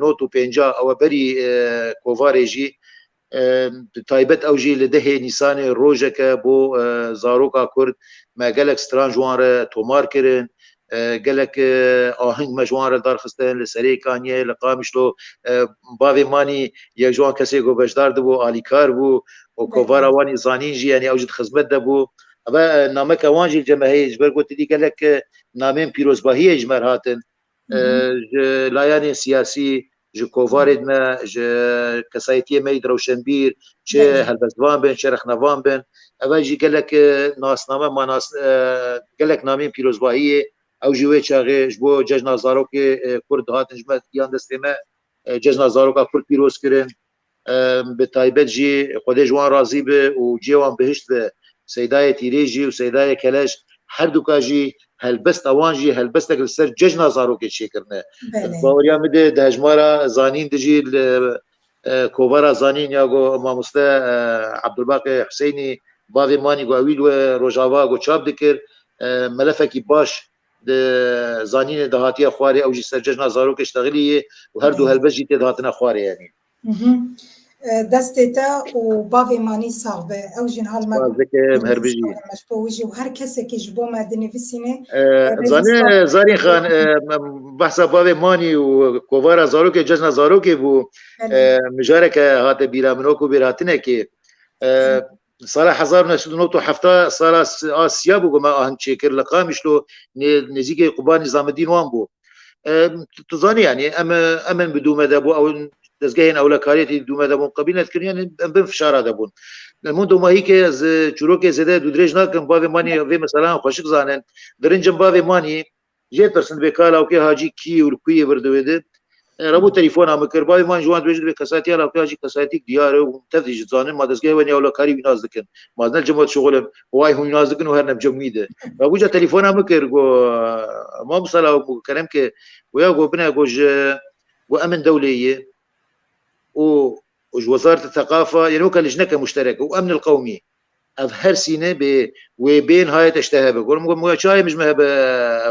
nod û pêncah ew e berî, e, kovarê jî, e, bi taybet ew jî li dehê Nîsanê rojeke bo, e, zaroka Kurd me gelek stran ji wan re tomar kirin. E, gelek, e, aheng me ji wan re darxistin li Serê Kaniyê, li Qamişlo, e, bavê Manî yek ji wan kesê ku beşdar dibû, alîkar bû û Belê. kovara wan î zanîn jî, yanî ew jî di xizmet de bû. Eve, e, nameke wan jî li cem me heye, ji ber ku tu dî gelek, e, namên pîrozbahiyê ji me re hatin. Hı hı. E, ji layanên siyasî, ji kovarên me, ji kesayetiyê me yî di rewşenbîr, çi Belê. helbestvan bin, çi rexnevan bin. Eve jî gelek, e, nasname, manas, e, gelek namên pîrozbahiyê, ew jî wê çaxê ji bo cejna zarokê, e, Kurd dihatin ji me, yan destê me, e, cejna zaroka Kurd pîroz kirin. E, bi taybet jî Xwedê ji wan razî be û cihê wan bihişt be. Seydayê Tîrê jî û Seydayê Keleş, her duka jî helbesta wan jî helbestek li ser cejna zarokê çêkirine. Belê. Baweriya min de di hejmara zanîn de jî li, e, kovara zanîn ya ku mamoste, e, Ebdulbaqê Huseynî, bavê Manî ku ewî li we Rojava ku çap dikir, e, melefekî baş di zanînê de hatiye xwarê, ew jî ser cejna zarokê ştexilî ye û her du Belê. helbest jî tê de hatine xwarê, yanî. Mhm. E, destê te û bavê Manî sax be. Ew jî niha li me Spas dikim, her bijî. Ji bo wî jî û her kesekî ji bo me dinivîsîne, E, e, rêzî Zanî, spas Zarîn Xan, e, me, behsa bavê Manî û kovara zarokê, cejna zarokê bû. Belê. E, mijareke hate bîra min, wekî bêrhatinekê. E, Hı. Sala hezar û neh sed û nod û heft, sala s-, a siya bû ku me aheng çêkir li Qamişlo, nê-, nêzîkê Qubanî Zamidîn wan bû. E, tu, tu zanî, yanî em, em in bi dû me de bû, ew dezgehên ewlekariyê tê dû me de bûn, qebîl nedikirin, yanî em bin fişara de bûn. Li min domahî ke ez, e, çîrokê zêde dûdirêj nakim, bavê Manî vê meseleyan xweşik zanin. Di rincim bavê Manî, jê pirsin dibê ka lawkê Hacî kî û li ku yê vir di wê de. E, rabû telefona min kir. Bavê Manî ji wan dibêje, dibê kesayetiya lawkê Hacî kesayetîk diyar e û tev jî dizanin, ma dezgehê we nî ewlekarî wî nas dikin. Ma ez ne li cem we dişuxulim. Way hûn wî nas dikin û her ne bi cem wî de. Rabû ca telefona min kir, got, mamosta law, got, kerem ke, got ya, got bine, got ji, got em in dewleyê û, û ji Wezaret Seqafa, yanî weke lijneke muştereke û emn el qewmî. Ev her sîne bê wê bên haye te ji te hebe. Gorim, gorim, "Wê çaye min ji me hebe,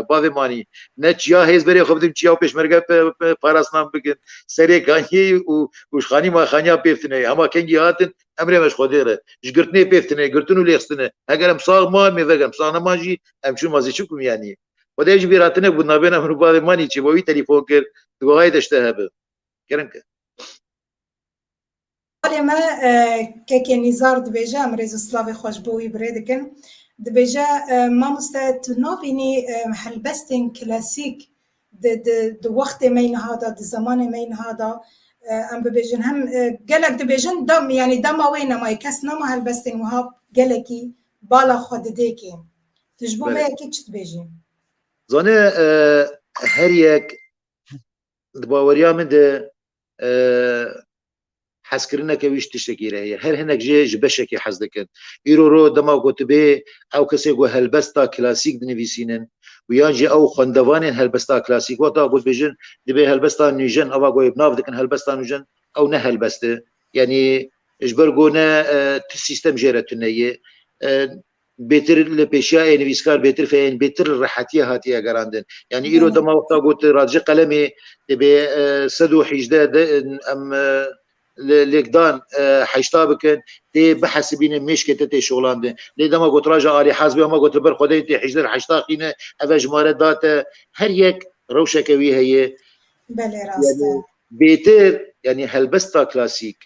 bavê Manî? Ne çiya hêz berê xwe bidim, çiya û pêşmerge pe, pe, parasnan bikin. Serê kaniyê û, û ji xanî ma xaniya pê fitine. Hema kengî hatin, emrê me ji Xwedê re. Ji girtinê pê fitine, girtin û lêxistine. Heger em sax man, mêvek em sax neman jî, em çûn mazê çi bikim yanî?" Xwedê jî bîr hatine bû, nabêna min û bavê Manî çi, bo wî telefon kir, digo, "Hayê te ji te hebe." Kerem ke. Alê me, e, kekê Nîzar dibêje, em rêz û silavê xwe ji bo wî bi rê dikin. Dibêje, e, mamoste, tu nabînî, e, helbestên klasîk di, di, di wextê me yê niha de, di zemanê me yê niha de, e, em bibêjin, hem, e, gelek dibêjin, dem, yanî dema wê nema ye, kes nema helbestên wiha gelekî bala xwe didê kê. Tu ji bo Belê. vê yekê çi dibêjî? Zane, e, her yek di baweriya min de, e, hezkirineke wî ji tiştekî re heye. Her hinek jê ji beşekê hez dikin. Îro ro dema ku tu bê ew kesê ku helbesta klasîk dinivîsînin û yan jî ew xwendevanên helbesta klasîk, wexta ku dibêjin, dibê helbesta nûjen, ava ku bi nav dikin helbesta nûjen, ew ne helbest e. Yanî ji ber ku ne, e, tu sîstem jê re tune ye. E, bêtir li pêşiya ê nivîskar bêtir feyên, bêtir li rehetiye hatiye gerandin. Yanî îro Belê. dema wexta got radji qelemê dibê, e, sed û hejdeh de, em, e, li lêkdan, e, heşta bikin, tê bihesibînin mêşkê te tê şolandin. Lê dema got raja alî hezbê, hema got li ber Xwedê tê hejdeh heşta xîne, eve jimare date, her yek rewşeke wî heye. Belê, rast e. Yanî bêtir, yanî helbesta klasîk.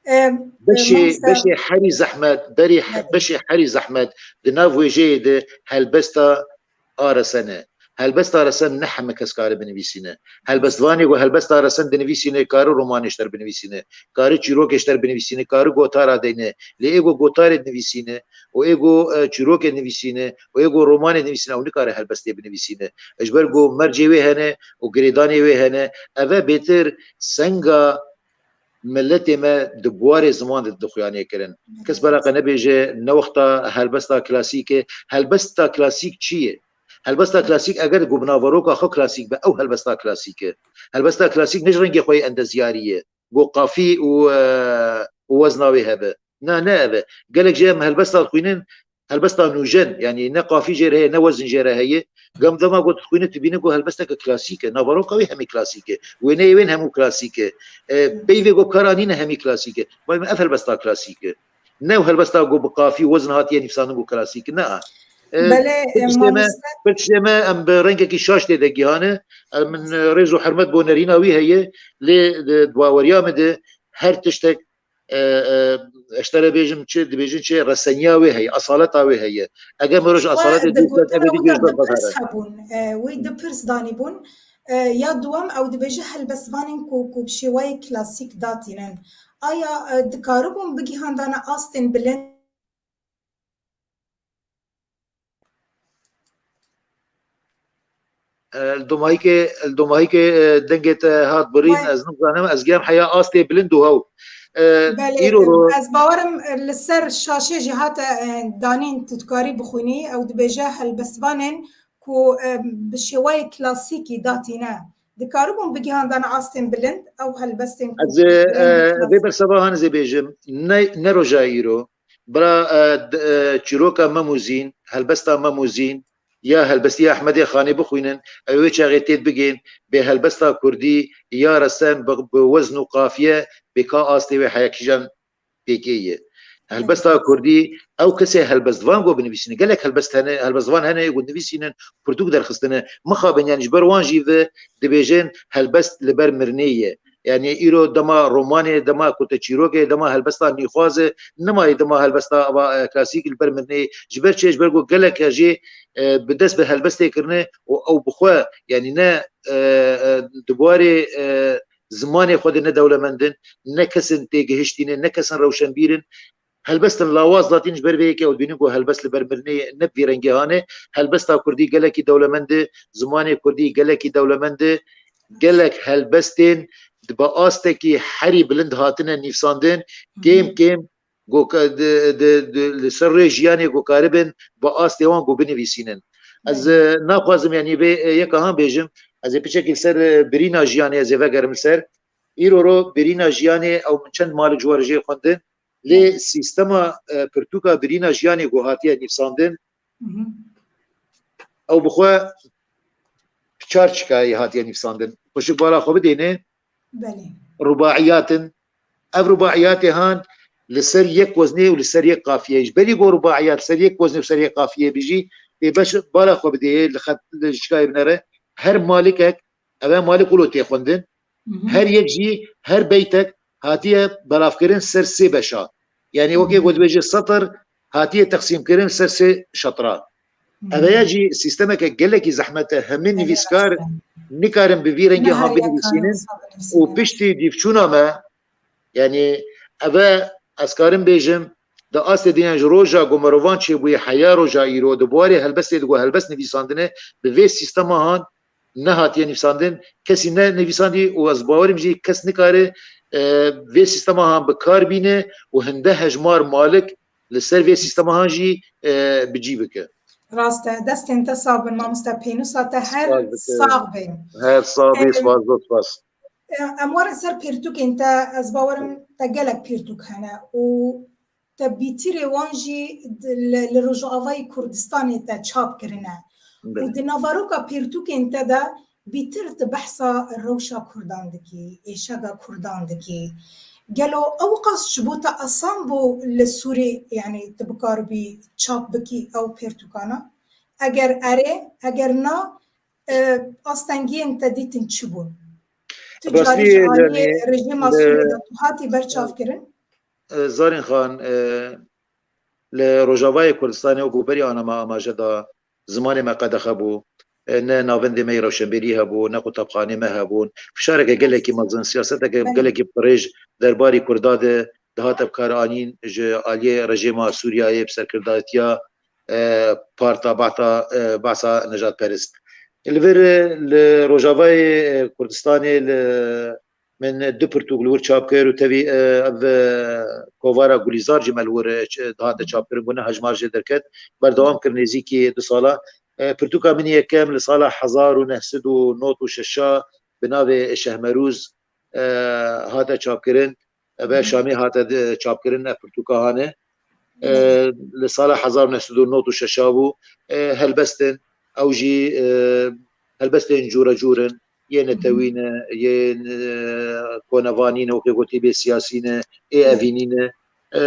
Em, Beşê, mamoste beşê herî zehmet, berê he-, Belê. beşê herî zehmet di nav wêjeyê de helbesta a resen e. Helbesta resen ne heme kes kare binivîsîne. Helbestvanê ku helbesta resen dinivîsîne, kare romanê ji ter binivîsîne, kare çîrokê ji ter binivîsîne, kare gotara deyne. Lê ê ku gotarê dinivîsîne û ê ku, e, çîrokê dinivîsîne û ê ku romanê dinivîsîne, ew nikare helbestê binivîsîne. Ji ber ku mercê wê hene û girêdanê wê hene, eve bêtir senga miletê me di buwarê ziman de dixuyanê kirin. Kes bera qe nebêje ne wexta helbesta klasîk e. Helbesta klasîk çi ye? Helbesta klasîk eger ku bi naveroka xwe klasîk be, ew helbesta klasîk e. Helbesta klasîk ne ji rengê xwe yê endezyarî ye, ku qafî û, e, û wezna wê hebe. Na, ne ev e. Gelek jê em helbesta dixwînin, helbesta nûjen, yanî ne qafî jê re heye, ne wezin jê re heye. Gam dema ku tu dixwîne, tu bîne ku helbesteke klasîk e, naveroka wê hemî klasîk e, wêneyê wê hemû klasîk e. E, peyvê ku kara nîne hemî klasîk e. Vay me, ev helbesta klasîk e. Ne ew helbesta ku bi qafî wezin hatiye nivîsandin ku klasîk e, ne. E, Belê, pir e, tiştê me, mamoste. pir tiştê me em bi rengekî şaş tê de gihane. E, min, e, rêz û hurmet bo nerîna wî heye, lê di, di baweriya min de her tiştek e, e, ez te re bêjim çi, dibêjin çi, reseniya wê heye, asaleta wê heye. Eger mirov ji Xwe asaletê di dûr got, gotina ebedî wî de jê du pirs hebûn. E, wî du pirs danîbûn. E, ya duwem ew dibêje helbestvanên ku, ku bi şêwayê klasîk datînin. Aya, e, dikaribûn bigihandane astên bilind? E, li domahîkê, li domahîkê, e, dengê te hat birîn, Vay. ez nizanim, ez gêm heya astê bilind û hew. E, Belê, îro ro- ez bawerim, e, li ser şaşê jî hate, e, danîn, tu dikarî bixwînî, ew dibêje helbestvanên ku, e, bi şêwayê klasîkî datîne. Dikaribûn bigihandane astên bilind, ew helbestên ku Ez, e, bi rengê e, klasîk. vê berseva han ez ê bêjim, ne, ne roja îro. Bira, e, d-, e, çîroka Mem û Zîn, helbesta Mem û Zîn, ya helbestiya Ehmedê Xanê bixwînin, ew wê çaxê têt bigên, bê helbesta kurdî ya resen bi, bi wezn û qafiye, bê ka astê wê heya kîjan pêkê ye. Helbesta kurdî, ew kesê helbestvan ku binivîsîne, gelek helbest hene, helbestvan hene ku nivîsînin, pirtûk derxistine. Mixabin, yanî ji ber wan jî ve dibêjin helbest li ber mirinê ye. Yanî îro dema romanê, dema ku te çîrokê, dema helbesta nîxwaz e, nimayê dema helbesta ava, e, klasîk li ber mirinê. Ji ber çi? Ji ber ku gelek jê, e, bi dest bi helbestê kirine û ew bi xwe, yanî ne, e, e, di warê, e, zimanê xwe de ne dewlemend in, ne kes in têgihiştî ne, ne kes in rewşenbîr in. Helbestin lawaz datîn ji ber vê yekê ew dibînin ku helbest li ber mirinê ne bi vî rengê hane. Helbesta kurdî gelekî dewlemend e, zimanê kurdî gelekî dewlemend e. Gelek helbestên di bi astekî herî bilind hatine nivîsandin, kêm kêm ku ka-, di, di, di, li ser rê jiyanê ku karibin bi astê wan ku binivîsînin. Ez, Belê. e, naxwazim, yanî vê, e, yeka han bêjim, ez ê piçekî li ser, e, birîna jiyanê ez ê vegerim li ser. Îro ro birîna jiyanê ew min çend malik ji we re jê xwendin. Lê sîstema, e, pirtûka birîna jiyanê ku hatiye nivîsandin, Mhm. ew bi xwe bi çar çikayê hatiye nivîsandin. Xweşik bala xwe bidêne, Belê. rubaiyat in. Ev rubaiyatê han li ser yek weznê û li ser yek qafiyeyê. Ji berî ku rubaiyat li ser yek weznê û ser yek qafiyeyê bijî, ê beş bala xwe bidê, li xet, li çikayê binere. Her malikek, ev e malik wilo tê xwendin. Mhm. Her yek jî, her beytek hatiye belavkirin ser sê beşa. Yanî wekê Mhm. ku dibêje setir, hatiye teqsîmkirin ser sê şetra. Eveya jî sîstemeke gelekî zehmet e. Hemî nivîskar nikarin bi vî rengî han binivîsînin û piştî dîvçûna me, yanî eve ez karim bêjim, di astê dinya ji roja ku mirovan çêbûyî heya roja îro, di buwarê helbestê de ku helbest nivîsandine, bi vê sîstema han nehatiye nivîsandin, kesî ne nivîsandî û ez bawerim jî kes nikare, e, vê sîstema han bi kar bîne û hinde hejmar malik li ser vê sîstema han jî, e, bi cî bike. Rast e. Destên te sax bin, mamoste, pênûsa te her sax bin. Her sax bî, spas, zor spas. E, em werin ser pirtûkên te, ez bawerim te gelek pirtûk hene û te bîtirê wan jî di, li, li Rojavayê Kurdistanê te çap kirine. Û di naveroka pirtûkên te de bîtir tu behsa rewşa Kurdan dikî, êşega Kurdan dikî. Gelo ew qas ji bo te asan bû li Sûrî, yanî tu bikaribî çap bikî ew pirtûkana? Eger erê, eger na, e, astengiyên te dîtin çi bûn? Tu carî ji alî rejîma Sûrî de tu hatî berçavkirin? E, Zarîn Xan, e, li Rojavayê Kurdistanê wekî berî ana me amaje da, zimanê me qedexe bû. E, ne navendê me yê rewşenbîrî hebû, ne qutabxanê me hebûn. Fişareke gelekî mezin, siyaseteke gelekî bi qirêj derbarî Kurda de dihate bikaranîn ji aliyê rejîma Sûriyeyê bi serkirdatiya, e, parta Bata, e, Basa nejadperist. Li vir, e, li Rojavayê, e, Kurdistanê li Min du pirtûk li wir çap kir û tevî, e, ev, e, kovara Gulîzar jî me li wir, e, ç-, dihate çapkirin, bûne hejmar jê derket. Berdewam kir nêzîkî du sala. E, pirtûka min yekem li sala hezar û neh sed û nod û şeş a bi navê Şehmerûz, e, hate çapkirin. Ev e Şamê hate di-, çapkirin, ev pirtûka hane. E, li sala hezar neh sed û nod û şeş a bû, e, helbestin, ew jî, e, helbestên cûre cûr in, yê netewî ne, yên, e, konevanî ne, wekî gotî bê siyasî ne, ê evînî ne. E,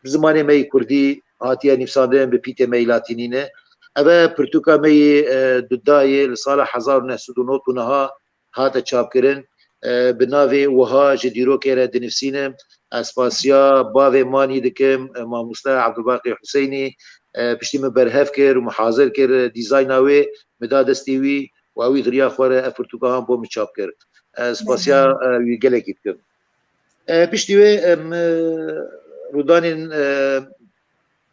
zimanê me yî kurdî hatiye nivîsandin, bi pîtê me yî latînî ne. Ev e pirtûka me yî, e, dudayê li sala hezar neh sed û nod û neh a hate çapkirin. E, bi navê wiha ji dîrokê re dinivîsînim. Ez spasiya bavê Manî dikim, e, mamoste Ebdulbaqî Huseynî, e, piştî min berhev kir û min hazir kir, e, dîzayna wê min da destê wî û ew wî di riya xwe re ev pirtûka han bo min çap kir. Ez spasiya, e, wî gelekî dikim. E, piştî wê, em, e, rûdanên, e,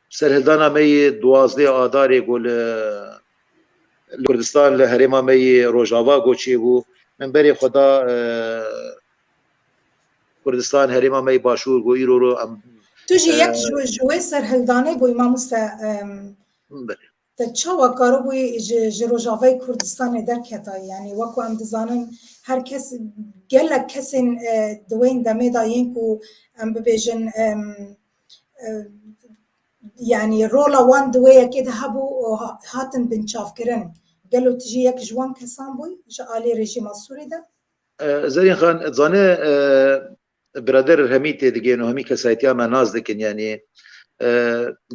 serhildana me yê duwazdeh Adarê ku li, li Kurdistan, li herêma me yê Rojava ku çêbû, min berê xwe da, e, Kurdistan, herêma me yê Başûr ku îro ro em, Tu jî yek e, ji, ji wê serhildanê bûyî, mamoste, em, Belê. Te çawa karibûyî ji, ji Rojavayê Kurdistanê derketayî? Yanî wek ku em dizanin, her kes, gelek kesên, e, di wê demê de yên ku em bibêjin, em, e, yanî rola wan di wê yekê de hebû û ha-, hatin binçavkirin. Gelo tu jî yek ji wan kesan bûyî ji alî rejîma Sûrî de? E, Zerîn Xan, dizane, e, birader hemî têdigên û hemî kesayetiya me nas dikin, yanî, e,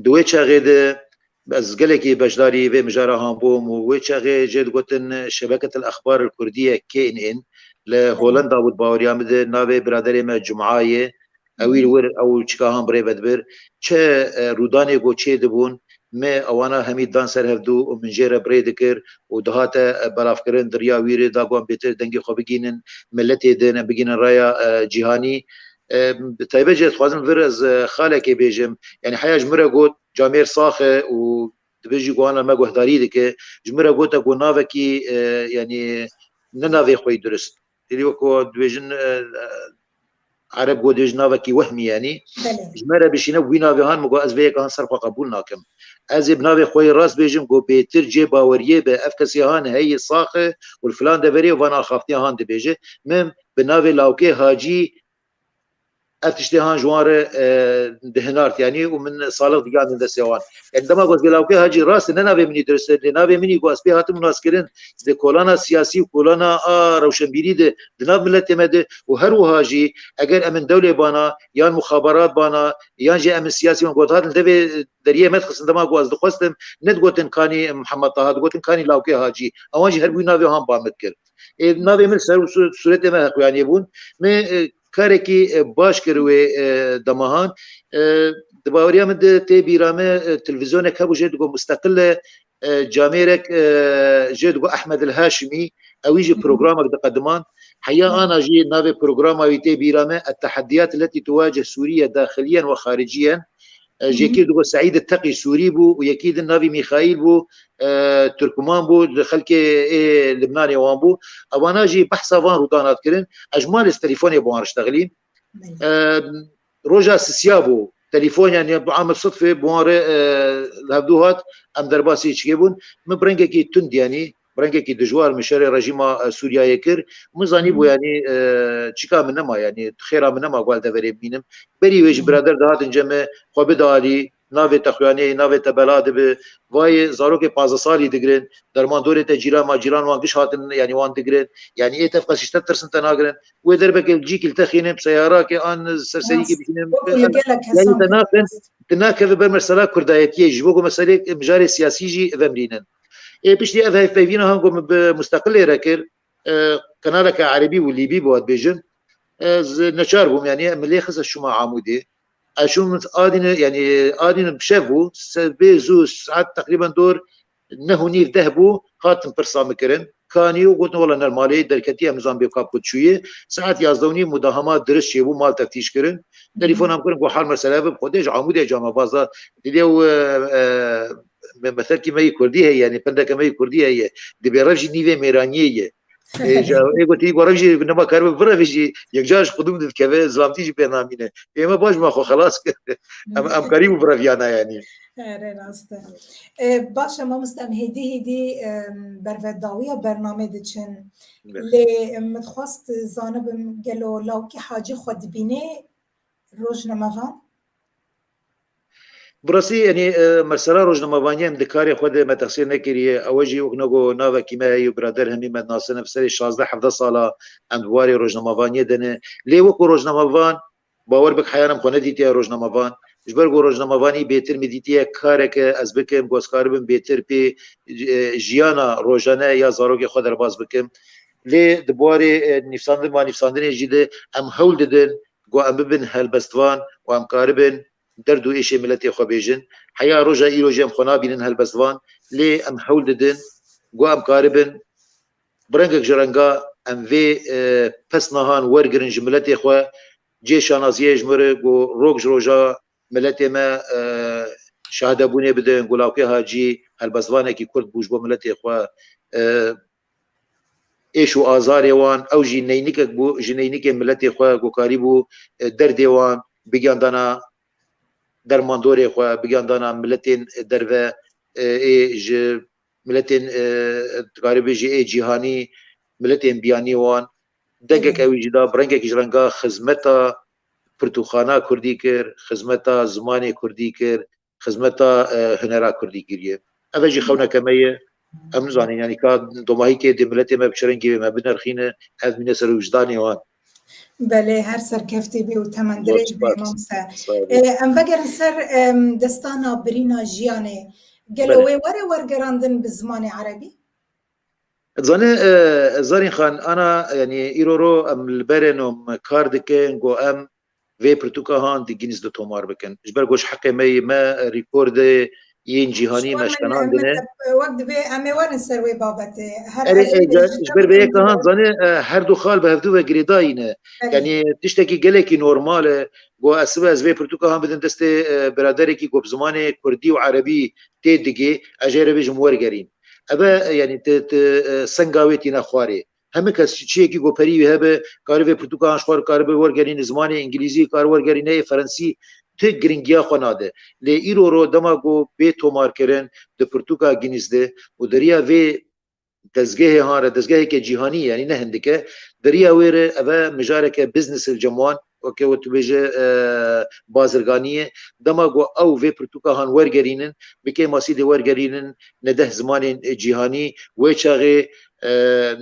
di wê çaxê de ez gelekî beşdarî vê mijara han bûm û wê çaxê jê digotin Şebeketel Exbar el Kurdiye, K N N, li Holenda bû, di baweriya min de navê biraderê me Cum'a ye. Ew î li wir ew çika han bi rê ve dibir. Çi, e, rûdanê ku çê dibûn, me ewana hemî dan ser hevdû û min jê re bi rê dikir û dihate, e, belavkirin di riya wî rê da ku em bêtir dengê xwe bigînin miletê din, em bigînin raya, e, cîhanî. E, bi taybet jî ez dixwazim vir ez, e, xalekê bêjim. Yanî heya ji min re got, camêr sax e û dibê jî ku ana me guhdarî dike. Ji min re gote ku navekî, e, yanî ne navê xwe yî durist. Têdî wek ku dibêjin, e, e, Ereb got dibêjin navekî wehmî, yanî. Belê. Ji me re bişîne wî navê han, min got ez vê yeka han ser xwe qebûl nakim. Ez ê bi navê xwe yê rast bêjim, got bêtir cê baweriyê be, ev kesê han heyî sax e û li filan deverê û van axaftiya han dibêje. Min bi navê lawkê Hacî ev tiştê han ji wan re, e, dihinart, yanî, û min salix digihandin destê wan. Yanî dema ku ez bê lawkê Hacî, rast e, ne navê min î dirist e, lê navê min î ku ez pê hatim naskirin, di kolana siyasî û kolana a rewşenbîrî de, di nav miletê me de û her wiha jî eger em in dewlê bana, yan muxaberat bana, yan jî em in siyasî bana, ku hatin devê deriyê me dixistin, dema ku ez dixwestim, nedigotin kanî Mihemed Taha, digotin kanî lawkê Hacî. Ewan jî her wî navê han ba min dikir. Ê, navê min ser û su-, sûretê me heqûyaniyê bûn. Me, e, karekî, e, baş kir wê, e, dema han. E, Di baweriya min de tê bîra me, e, televîzyonek hebû jê digot musteqil e, e, camêrek, e, jê digot Ehmed El Haşimî, ewî jî programek diqediman. Heya ana jî navê programa wî tê bîra me, Ettehaddiyat Letî Tuvacih Sûriye Daxiliyen ve Xariciyen. E, Hı hı. Yekî digot Seîd Teqî Sûrî bû û yekî din navî Mîxaîl bû, e, Tirkman bû, li xelkê ê Libnanê wan bû. Ewana jî behsa van rûdana dikirin. Ez ji malê telefonê bi wan re ştexilîm. Belê. E, roja sisiya bû. Telefon, yani, bi Ahmet Sıtfê bi wan re, e, li hevdû hat, em derbasî çikê bûn. Min bi rengekî tund, yani, bi rengekî dijwar min şerê rejîma, e, Sûriyeyê kir. Min zanî bû, Hı hı. yani, e, çika min nema, yani, xêra min nema ku li deverê bimînim. Berî wê jî Hı. birader dihatin cem me, xwe bide alî, navê te xuyanê, navê te bela dibe. Vayê zarokê pazdeh salî digirin, dermandorê te cîran ma cîran wan giş hatin, yani wan digirin. Yani ê tev qesî ji te tirsin te nagirin. Wê derbekê cîkî li te xînin, bi seyarakê an serserîkê Rast. bişînin. Wekî li gelek Yani kesan te pê nakin, rast. Te nakeve ber mesela kurdayetiyê. Ji bo ku meselê mijarê siyasî jî vemrînin. Ê piştî ev hevpeyvîna han ku min bi Mustaqilê re kir, e, kanaleke erebî û lîbî bû, ez dibêjim. Ez neçar bûm, yani min lê xist, ez çûma Amûdê. Ez çûm adîne, yani adîne bi şev bû, se-, bê zû saet teqrîben dor neh û nîv deh bû, hatin pirsa min kirin. Kanî û gotin, wela ner malê derketî, em nizan bê kap ku çûyê. Saet yazdeh û nîv mudahama dirist çêbû, mal teftîş kirin. Telefona min kirin, got hal mesele bi Xwedê ji Amûdê cama bazda. Dilê û, e, e, me-, meselkî me yê Kurdî heye, yani pindeke me yê Kurdî heye. Dibê rev jî nîvê mêraniyê ye. Ê, ja, ê gotî, gora jî nema karibe birevê jî, yekcar ji xudûm dikeve, zilamtî jî pê namîne. Ê me baş ma xwe xelas kir. Em, em karî bû bireviyana, yanî. Erê, rast e. E, baş e, mamoste, em hêdî hêdî, em, bervedawiya bernamê diçin. Evet. Lê, em, min dixwest zanibim, gelo lawkî Hacî xwe dibînê rojnamevan? Bi rastî, yanî, e, mesela rojnamevaniyê em di karê xwe de me texsîr nekiriye. Ew jî wek nego navekî me heye û birader hemî me dinasin. Ev serê şazdeh hevdeh sala em di warê rojnamevaniyê de ne. Lê wekû rojnamevan, bawer bik heyan em xwe nedîtiye rojnamevan. Ji ber ku rojnamevanî bêtir min dîtiye kareke ez bikim, ku ez karibim bêtir pê, e, jiyana rojane ya zarokê xwe derbas bikim. Lê di warê, e, nivîsandin, ma nivîsandinê jî de em hewl didin, ku em bibin helbestvan û em karibin derd û êşê miletê xwe bêjin. Heya roja îro jî em xwe nabînin helbestvan, lê em hewl didin, ku em karibin bi rengek ji renga em vê, e, pesnahan wergirin ji miletê xwe. Cê şanaziyê ji min re ku rok ji roja miletê me, e, şahidebûnê bidin, ku lawkê Hacî helbestvanekî Kurd bû ji bo miletê xwe. E, êş û azarê wan, ew jî neynikek bû, ji neynikê miletê xwe ku karîbû, e, derdê wan bigiyandana dermandorê xwe, bigiyandana miletên derve, e, ê ji miletên, e, dikarî bêjî ê cîhanî, miletên biyanî wan. Dengek Evet. ew jî da, bi rengekî ji renga xizmeta pirtûkxana kurdî kir, xizmeta zimanê kurdî kir, xizmeta, e, hunera kurdî kiriye. Ev jî xewneke me ye. Em nizanin, yanî ka domahîkê dê miletê me bi çi rengî me binirxîne, ev mîne ser wijdanê wan. Belê, her serkeftî bî û temendirêj bê, mamoste. Sağ olun. E, em vegerin ser, em, destana Birîna Jiyanê. Gelo Belê. wê were wergerandin bi zimanê erebî? Zanî, e, Zarîn Xan, ana, yanî îro ro em li berê no em kar dikin, ku em vê pirtûka han di Guinness de tomar bikin. Ji ber ku ji heqê me yê me rekordê yên cîhanî me şkenandine. Wek dibê em ê werin ser wê babetê. Her Erê, ez ê e, bêjim, ji ber vê yeka han zanê, e, her du xal bi hevdû ve girêdayî ne. Belê. Yanî tiştekî gelekî normal e. Ku ez sibe ez vê pirtûka han bidim destê, e, biraderekî ku bi zimanê kurdî û erebî tê digê, ez jê re bêjim wergerîn. Eve, e, yanî ti, ti, e, senga wê tîne xwarê. Hemî kes çi-, çiyekî goperî wî hebe, kare vê pirtûkan ji xwe re karibe wergerîne, zimanê îngilîzî kare wergerîne, yê ferensî ti giringiya xwe nade. Lê îro ro dema ku bê tomarkirin di pirtûka Guinness de û di riya vê dezgehê han re, dezgeheke cîhanî, yanî ne hindik e, di riya wê re eve mijareke business li cem wan, weke we tu bêje, e, bazirganiyê, dema ku ew vê pirtûka han wergerînin, bi kêmasî de wergerînin, ne deh zimanên cîhanî, wê çaxê, e,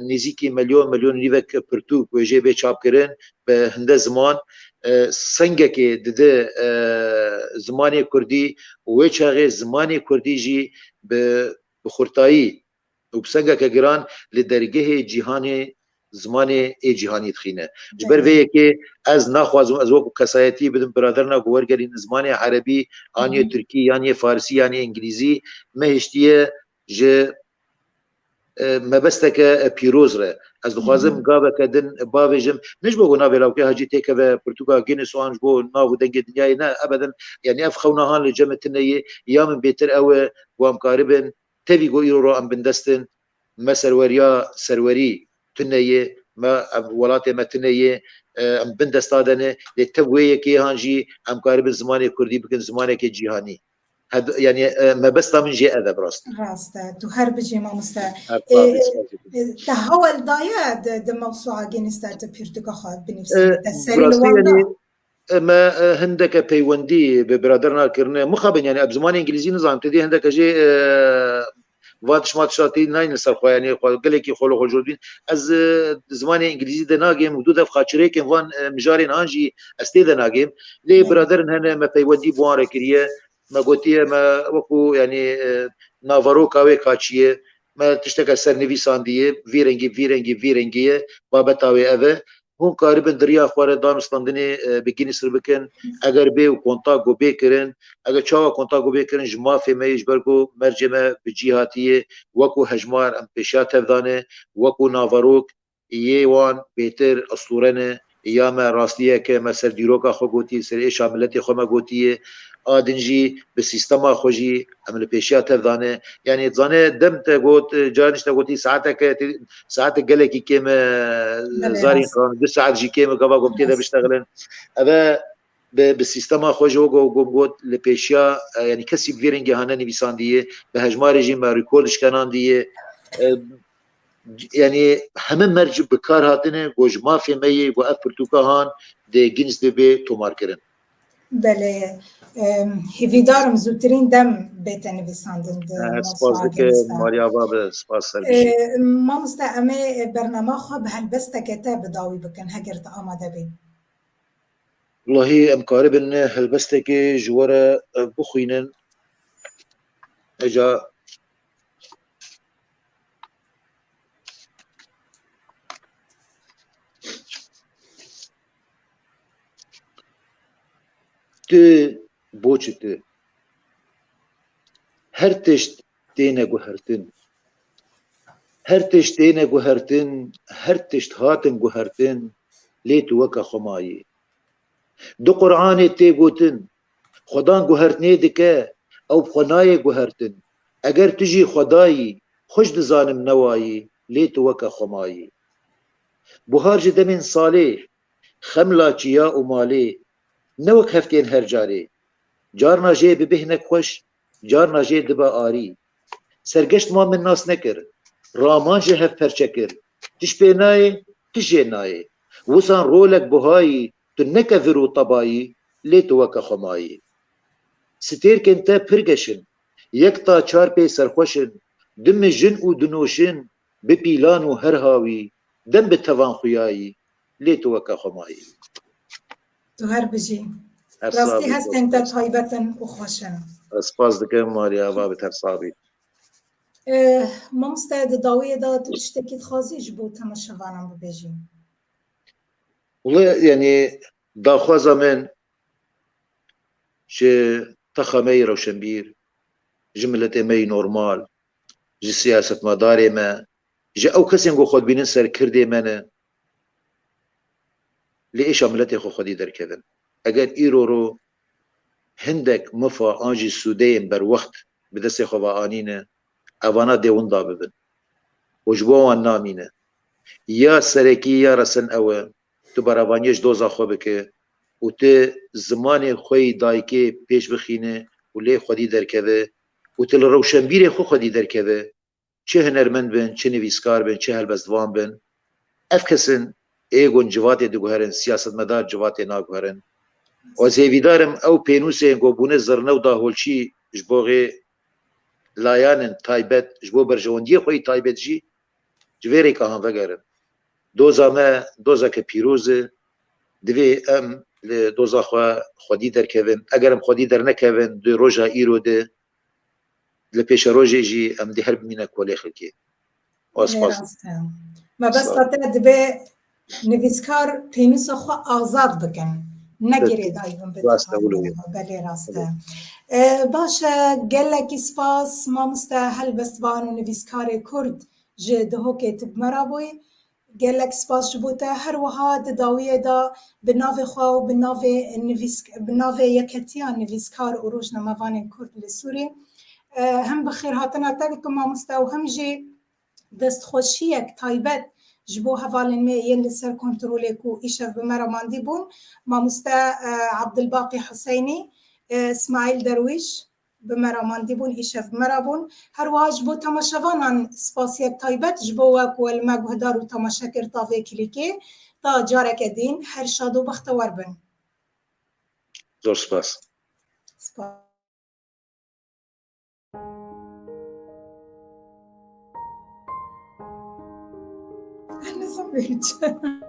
nêzîkî milyon, milyon û nîvek pirtûk wê jê bê çapkirin bi hinde ziman, e, sengekê dide, e, zimanê kurdî û wê çaxê zimanê kurdî jî bi, bi xurtayî û bi sengeke giran li dergehê cîhanê zimanê ê cîhanî dixîne. Ji ber vê yekê ez naxwazim ez wekû kesayetî bidim biraderina ku wergerîn zimanê erebî, an yê tirkî, yan yê farisî, yan yê îngilîzî, me hiştiye ji, e, mebesteke, e, pîroz re. Ez dixwazim gaveke din bavêjim, ne ji bo ku navê lawkê Hacî têkeve pirtûka Guinness û an ji bo nav û dengê dinyayê ne, ebeden, yanî ev xewna han li cem tune ye, ya min bêtir ew e ku em karibin, tevî ku îro ro em bindest in, me serweriya serwerî tune ye, me, em, welatê me tune ye, e, em bin desta de ne, lê tev wê yekê han jî em karibin zimanê kurdî bikin zimanekê cîhanî. Hed-, yanî, e, mebesta min jê ev e bi rastî. Rast e. Tu her bijî mamoste. Her E, sazî, sazî. e, te hewl daye di, di mewsua Guinness de tu pirtûka xwe binivîsî, E, te serî bi li rastî wan da? Yanî, e, me, e, hindeke peywendî bi biraderna kirine. Mixabin, yanî, em zimanê îngilîzî nizanim. Tu dê hindeke jê, e, van tişt, ma tişta tê nayne ser xwe, yanî, xwe, gelekî xwe li xwe jor dîn. Ez, e, zimanê îngilîzî de nagêm û du dev xaçirêkên van, e, mijarên han jî ez tê de nagêm. Lê Evet. biraderin hene, me peywendî bi wan re kiriye. Me gotiye, me wekû, yanî, e, naveroka wê kaçiye. Me tişteke ser nivîsandiye, vî rengî, vî rengî, vî rengî ye. Babeta wê ev e. Hûn karibin di riya xwe re danûstandinê, e, bi Guinness re bikin. Eger bê û kontak ku bê kirin, eger çawa kontak ku bê kirin ji mafê me yê, ji ber ku mercê me bi cî hatiye, wekû hejmar em pêşiya tev dane, wekû naverok yê wan bêtir estûre ne, ya me rastiyeke me ser dîroka xwe gotî, ser êşa miletê xwe me gotiye, a din jî bi sîstema xwe jî em li pêşiya tev dane. Yanî dizane dem te got, e, carên ji te gotî saeteke, te, saetek gelekî kêm e, Belê, zarîn rast. Qan, du saet jî kêm e, gava ku em tê de Rast. biştexilin. Ev e bi, bi sîstema xwe ji wek ku got li pêşiya, e, yanî kesî bi vî rengî hane nivîsandiye, bi hejmarê jî me rîkord şkenandiye. E, yanî heme merc bi kar hatine, ku ji mafê me yê, ku ev pirtûka han dê Guinness de bê tomarkirin. Belê, em, hêvîdar im zûtirîn dem bête nivîsandin di Eh, spas mosûa dikim, Guinness de. Mariya Babi, spas ser bijî. Eh, mamoste, em ê bernama xwe bi helbesteke te bi dawî bikin, heger tu amade bî. Wellahî em karibin helbestekê ji we re, eh, bixwînin. Eca Tu, boçî tu. Her tişt têne guhertin. Her tişt têne guhertin, her tişt hatin guhertin, lê tu weke xwe mayî. Di Quranê tê gotin, Xudan guhertinê dike, ew bi xwe nayê guhertin. Eger tu jî Xwedayî, xwe ji dizanim newayî, lê tu weke xwe mayî. Buhar ji demên salê, xemla çiya û malê, ne wek heftên her carê. Carna jê bi bêhnek xweş, carna jê dibe arî. Sergeşt wan min nas nekir, raman ji hev perçe kir. Tişt pê nayê, tişt jê nayê. Wisan rolek buhayî, tu neke vir û tebayî, lê tu weke xwe mayî. Stêrkên te pir geş in, yek ta çar pê serxweş in, di mijin û dinoşin, bi pîlan û her hawî, dem bi tevan xuyayî, lê tu weke xwe mayî. Tu her bijî. Her Rastî sax bî, hestên te dost. Taybet in û xweş in. Ez spas dikim, Mariya, va bi her sax bî. Eh, mamoste, di dawiyê de tu tiştekî dixwazî ji bo temaşevanan bibêjî? Wele, yanî, daxwaza min ji texa me yê rewşenbîr, ji miletê me yê normal, ji siyasetmedarê me, ji ew kesên ku xwe dibînin serkirdê me ne, lê êşa miletê xwe xwedî derkevin. Eger îro ro hindek mifa an jî sûdeyên berwext bi destê xwe ve anîne, evana dê winda bibin û ji bo wan namîne. Ya serekî ya resen ew e, tu berevaniyê ji doza xwe bike û tu zimanê xwe yî dayikê pêş bixîne û lê xwedî derkeve û tu li rewşenbîrê xwe xwedî derkeve. Çi hunermend bin, çi nivîskar bin, çi helbestvan bin, ev kesin ê gon civatê diguherin, siyasetmedar civatê naguherin. Û ez hêvîdar im ew pênûsên ku bûne zirne û daholçî ji bo xê layanên taybet, ji bo berjewendiyê xwe yî taybet jî ji vê rêka han vegerin. Doza me dozeke pîroz e, divê em li doza xwe xwedî derkevin. Eger em xwedî dernekevin di roja îro de, li pêşerojê jî em dê her bimîne kolê xelkê. Û ez Lê spas rast e. Mebesta te dibe nivîskar pênûsa xwe azad bikin. Ne girêdayî bin bi belê rast e. E, baş e, gelekî spas mamoste helbestvan û nivîskarê Kurd ji Dihokê tu bi me re bûyî. Gelek spas ji bo te. Her wiha di dawiyê de bi navê xwe û bi navê nivîsk-, bi navê Yeketiya Nivîskar û Rojnamevanên Kurd li Sûrî, e, hem bi xêrhatina te dikim mamoste û hem jî destxweşiyek taybet ji bo hevalên me yên li ser kontrolê ku îşev bi me re mandî bûn, mamoste, e, Abdilbaqî Huseynî, e, Smaîl Derwîş, bi me re mandî bûn, îşev bi me re bûn. Her wiha ji bo temaşevanan spasiyek taybet ji bo we ku we li me guhdar û temaşe kir ta vê klîkê. Ta careke din her şad û bextewer bin. Zor spas. Spas. Nizam vereceğim.